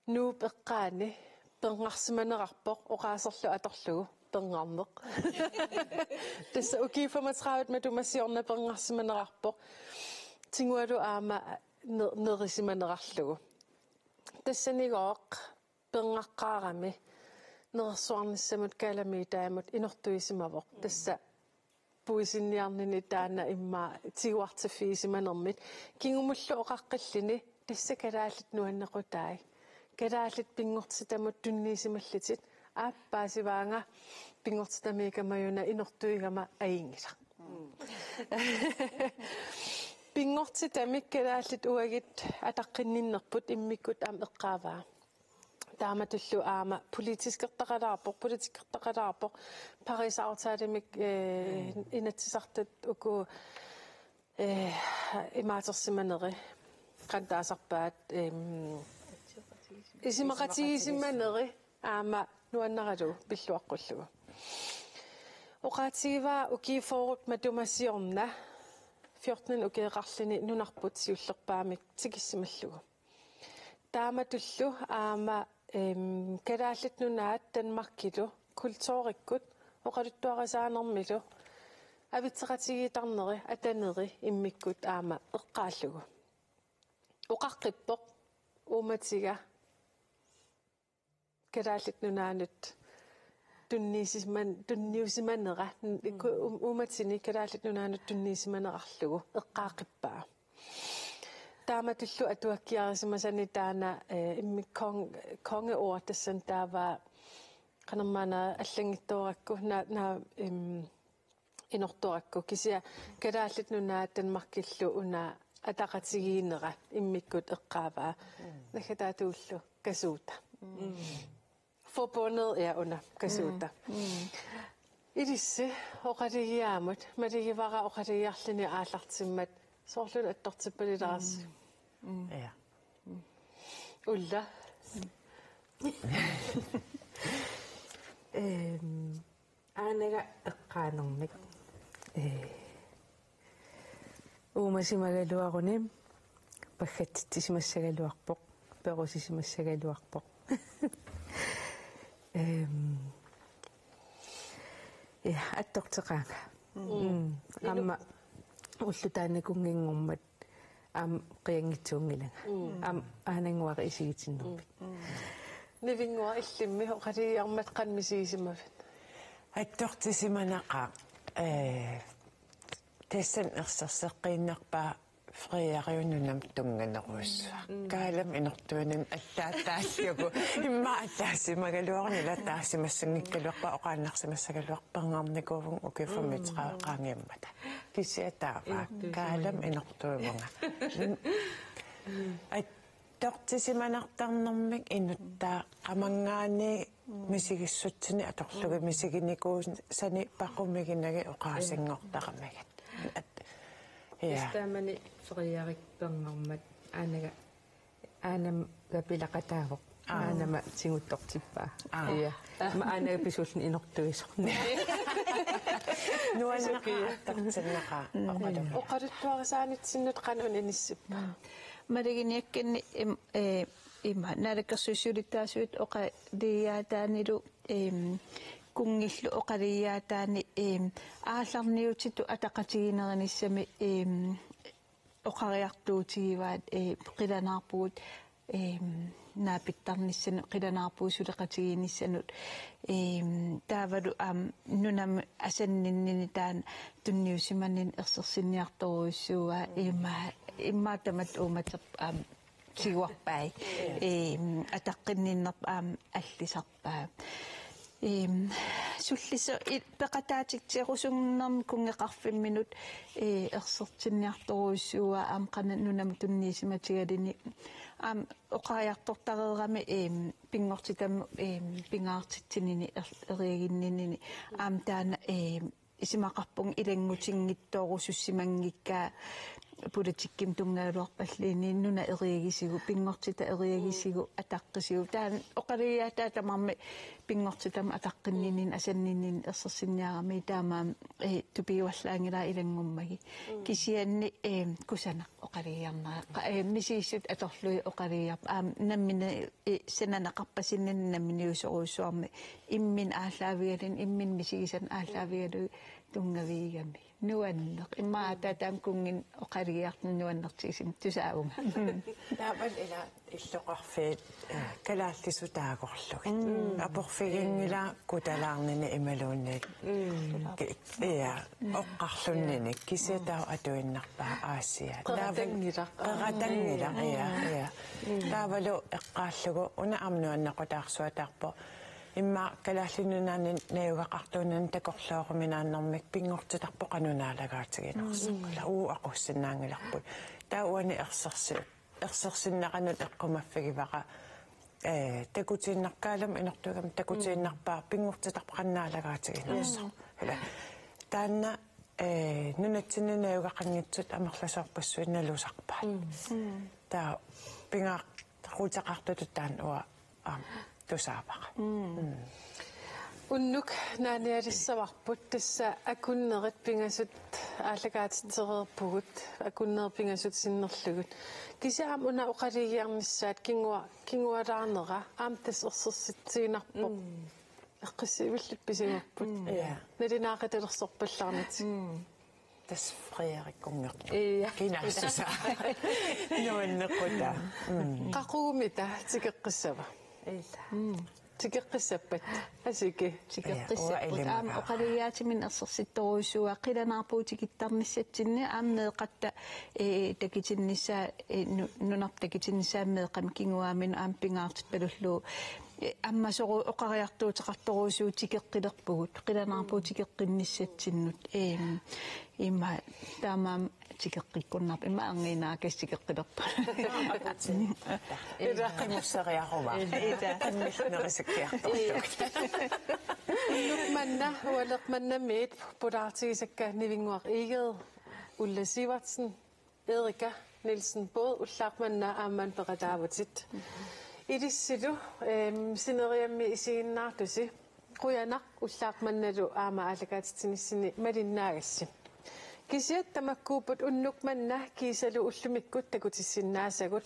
Nuup eqqaani pernarsimanerarpoq oqaaserlu atorlugu pernarneq. Tassa ukiut femogtredive matuma siorna pernarsimanerarpoq. Tigualu aamma ne-, nerisimanerarlugu. Tassanigooq pernarneqarami nerersuarnissamut Kalaallit Nunaannut inortuisimavoq. Tassa puisinniarnini taanna immaqa tiguartiffigisimanermit. Kingumullu oqaqqilluni tassa kalaallit nuannequtai. Kalaallit pinngortitamut tunniusimallutit. Aap, paasivaanga pinngortitamiikkama una inortuigama ajunngilaq. Pinngortitamik kalaallit uagut ataqqinninnerput immikkut aamma eqqaavaa. Taamatullu aamma politiskertaqalaarpoq, politikkertaqalaarpoq, Parisaftalemik, eh, Inatsisartut uku, eh, imaatersimaneri, qantaasarpaat, em, isumaqatigisimaneri, aamma nuannaralugu pilluaqqullugu. Oqaatigivaa ukiut fyrre matuma siorna fjorten ukeeqarluni nunarput siullerpaamik tikissimallugu. Taamatullu aamma, em, Kalaallit Nunaat Danmarkilu kulturikkut oqaluttuarisaanermilu avitseqatigiittarneri ataneri immikkut aamma eqqaallugu. Oqaqqippoq uummatiga Kalaallit Nunaannut tunniusiman-, tunniusimanera, n-, ku-, u-, uummatini Kalaallit Nunaannut tunniusimanerarlugu eqqaaqqippaa. Taamatullu atuakkiarisimasani taanna, eh, immi kong-, kongeord tassani taava qanormaana allanngitsoorakku na-, na-, em, inortorakku kisianni Kalaallit Nunaat Danmarkillu una ataqatigiinnera immikkut eqqaavaa. Mm. Naggataatigut kasuuta. Mm. Forbundet, ja, una kasuuta. Mm. Mm. Ilissi oqalugiaamut, malugivara oqalugiarluni aallartimmat, soorlumi attortippalulaarsi. Mm. Mm. Ja. Ulla. Em, Aanaga eqqaanermik. Ee. Uumasimagaluaruni, paggatitsisimassagaluarpoq, perusisimassagaluarpoq. Em. Ja, attorteqaanga. Mm. Mm. Aamma ulloq taanna kunnginngormat aamma qianngitsuunngilanga. Mm. Aamma aanannguaq isigitinnerpit. Mm. Nivinnguaq, illimmi oqalugiarmat qanoq misigisimavit? Attortisimanaqaaq, eh, tassani erserseqqiinnarpaa Frederiup nunamut tunnganerujussuaq. Mm. Kaalamut inortuinini attaataallugu. Immaqa ataasimagaluaruni ila ataasimassanngikkaluarpara, oqaannarsimassagaluarpara, pingaarnikuuvunga ukiut femogtredive qaangiummata. Kisianni taava. Inortuusimagami. Kaalamut inortuivunga. Attortisimanartarnermik inuttaa qamanngaanniit misigissutsini atorlugit misiginikuusani paqumiginagit oqaasinngortaramigit. At-, ja. Tassa taamani Frederik pingaarmat aanaga, aanaga pilaqataavoq. Aa. Aanama tiguttortippaa. Aa. Ja. Ma aanaga pisuulluni inortuisoq. Nuanneqaaq, attortinnaqaaq. Mm. Oqalu-, oqaluttuarisaanitsinnut qanoq inissippa? Maluginiakkanni im-, eh, ima naalakkersuisooqatigiit oqalugiaataanilu, em, kunngillu oqalugiaataani, em, aallarniutitut ataqatigiinnerunissamik, em, oqariartuutigivaat, eh, qilanaarpugut, em, naapittarnissanut, qilanaarpugut suleqatigiinnissanut, em, taavalu aamma nunamut asanninnini taanna tunniusimanini ersersinniartorujussuuaa, ima, immaqa tamatta uummaterput aamma tiguarpai. Em, ataqqinninnerput aamma allisarpaa. Em, sullisoq i-, peqataatitsiarusunnermi kunngeqarfimminut, eh, ersersinniartorujussuuaa aamma qanoq nunamut tunniusimatigaluni. Aamma oqariartortareerami, em, pinngortitami, em, pingaartitsinini er-, eriaginninnini. Aamma taanna, em, isumaqarpunga ilanngutinngitsoorusussimanngikkaa politikkimut tunngavigaluarpalluunniit nuna eriagisigu, pinngortitaq eriagisigu, ataqqisigu. Taanna oqalugiaataat tamarmik pinngortitami ataqqinnininnut asanninnininnut ersersinniaramigit taamaammat, eh, tupiuallaanngilara ilanngummagit. Mm. Kisianni, eh, kusanaq oqalugiarnera. Qa-, eh, misigissutsit atorlugit oqalugiarput. Aamma nammineq i-, sananeqarpasinninneq namminiusorujussuarmik imminut aallaavigalugit, imminut misigisanut aallaavigalugit tunngavigigamigit. Nuanneq. Immaqa taava taama kunnginnut oqalugiartunik nuannertigisumik tusaavunga. Taava ila illoqarfiit, eh, kalaallisut taagorlugit. Mm. Aporfiginngilaat kutalaarnini imaluunniit. Mm. Ki-, ja, oqqarlunninik. Kisianni taava atuinnarpaa Aasiaat. Qeratanngilaq. Qeratanngilaq, ja, ja. Mm. Taavalu eqqaallugu una aamma nuannequtaarsuataarpoq. Immaqa Kalaallit Nunaanni najugaqartuunani takorlooruminaannermik pinngortitarpoq qanoq naalagaatiginersut. Mm. Ila uagut aqussinnaanngilarput. Taava uani ersersi-, ersersinneranut eqqumaffigivara ee, takutiinnarpaa, inortuugami takutiinnarpaa pinngortitarpara qanoq aallakaatiginersoq. Ila. Taanna, ee, nunatsinni najugaqanngitsut amerlasoorpassuit nalusarpaat. Taava pingaartaqartutut taanna uanga aamma tusaavara. Unnuk naanialissavarput, tassa akunnerit pingasut aallakaatitsereerpugut, akunnerit pingasut sinnerlugit. Kisianni aamma una oqalugiarnissaat kingua-, kingualaarnera aamma tassa ersersitsiinnarpoq. Eqqissivillit pisimapput. Ja. Nalunaaqutalersorpallaarnatik. Tassa Frederik Kunngerpoq. Ja. Kinaassusaa. Nuannequtaa. Qaqugumita tikeqqissava? Ila. Tikeqqissappat. Asiki. Tikeqqissappat. Ja, uanga ilimagaara. Aamma oqalugiaatiminnik ersersittorujussuuara, qilanaarpugut tikittarnissatsinnik, aamma meeqqatta, ee, takutinnissaa, ee, nu-, nunarput takutinnissaa meeqqamik kinguaaminut aamma pingaartittalullugu. Ee, ammasoru-, oqariartuuteqartorujussuuvoq tikeqqilerpugut, qilanaarpugut tikeqqinnissatsinnut. Eem, ima taamaammat tikeqqikkunnarpoq, ima angiinaakis tikeqqilerput. Ila. Qimusseriaruma. Ila. Qimmilnerisakkiartorlugit. Unnuk manna Ualeq Mannamiit pulaartigisakka Nivinnguaq Egede, Ulla Sivertsen, Erika Nielsen Boe, ullaaq manna aamma peqataavutit. Ilissilu, eem, sineriammi isiginnaartusi, qujanaq ullaaq mannalu aamma aallakaatitsinissinni malinnaagassi. Kisianni tamakkuupput unnuk manna kiisalu ullumikkut takutissinnaasagut.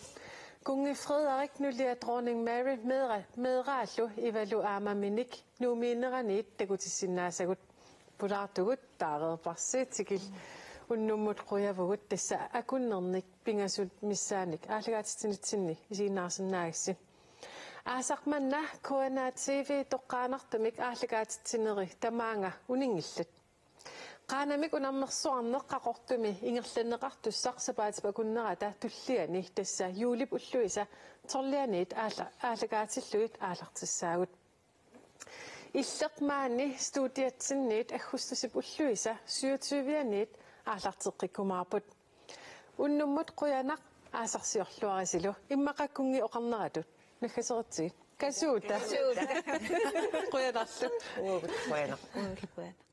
Kunngi Frederik nulia Dronning Mary meera-, meeraallu Ivalu aamma Minik Nuummiinneraniit takutissinnaasagut. Pulaartugut taareerparsi, tikillugu unnummut qujavugut, tassa akunnernik pingasut missaannik aallakaatitsinitsinni isiginnaarsinnaagassi. Aasaq manna K N R T V toqqaannartumik aallakaatitsineri tamaanga uninngillat. Qaanamik unammersuarneq Qaqortumi ingerlanneqartussaq sapaatip akunnerata tulliani, tassa juulip ulluisa tolvianiit aalla-, aallakaatillugit aallartissaagut. Illeq maani studiatsinniit aggustusip ulluisa syvogtyvianiit aallarteqqikkumaarput. Unnummut qujanaq aasarsiorluarisilu, immaqa kunngi oqarneratut naggaseritsigit. Kasuuta. Kasuuta. Qujanarlu. Uagut qujanaq. Uagut qujanaq.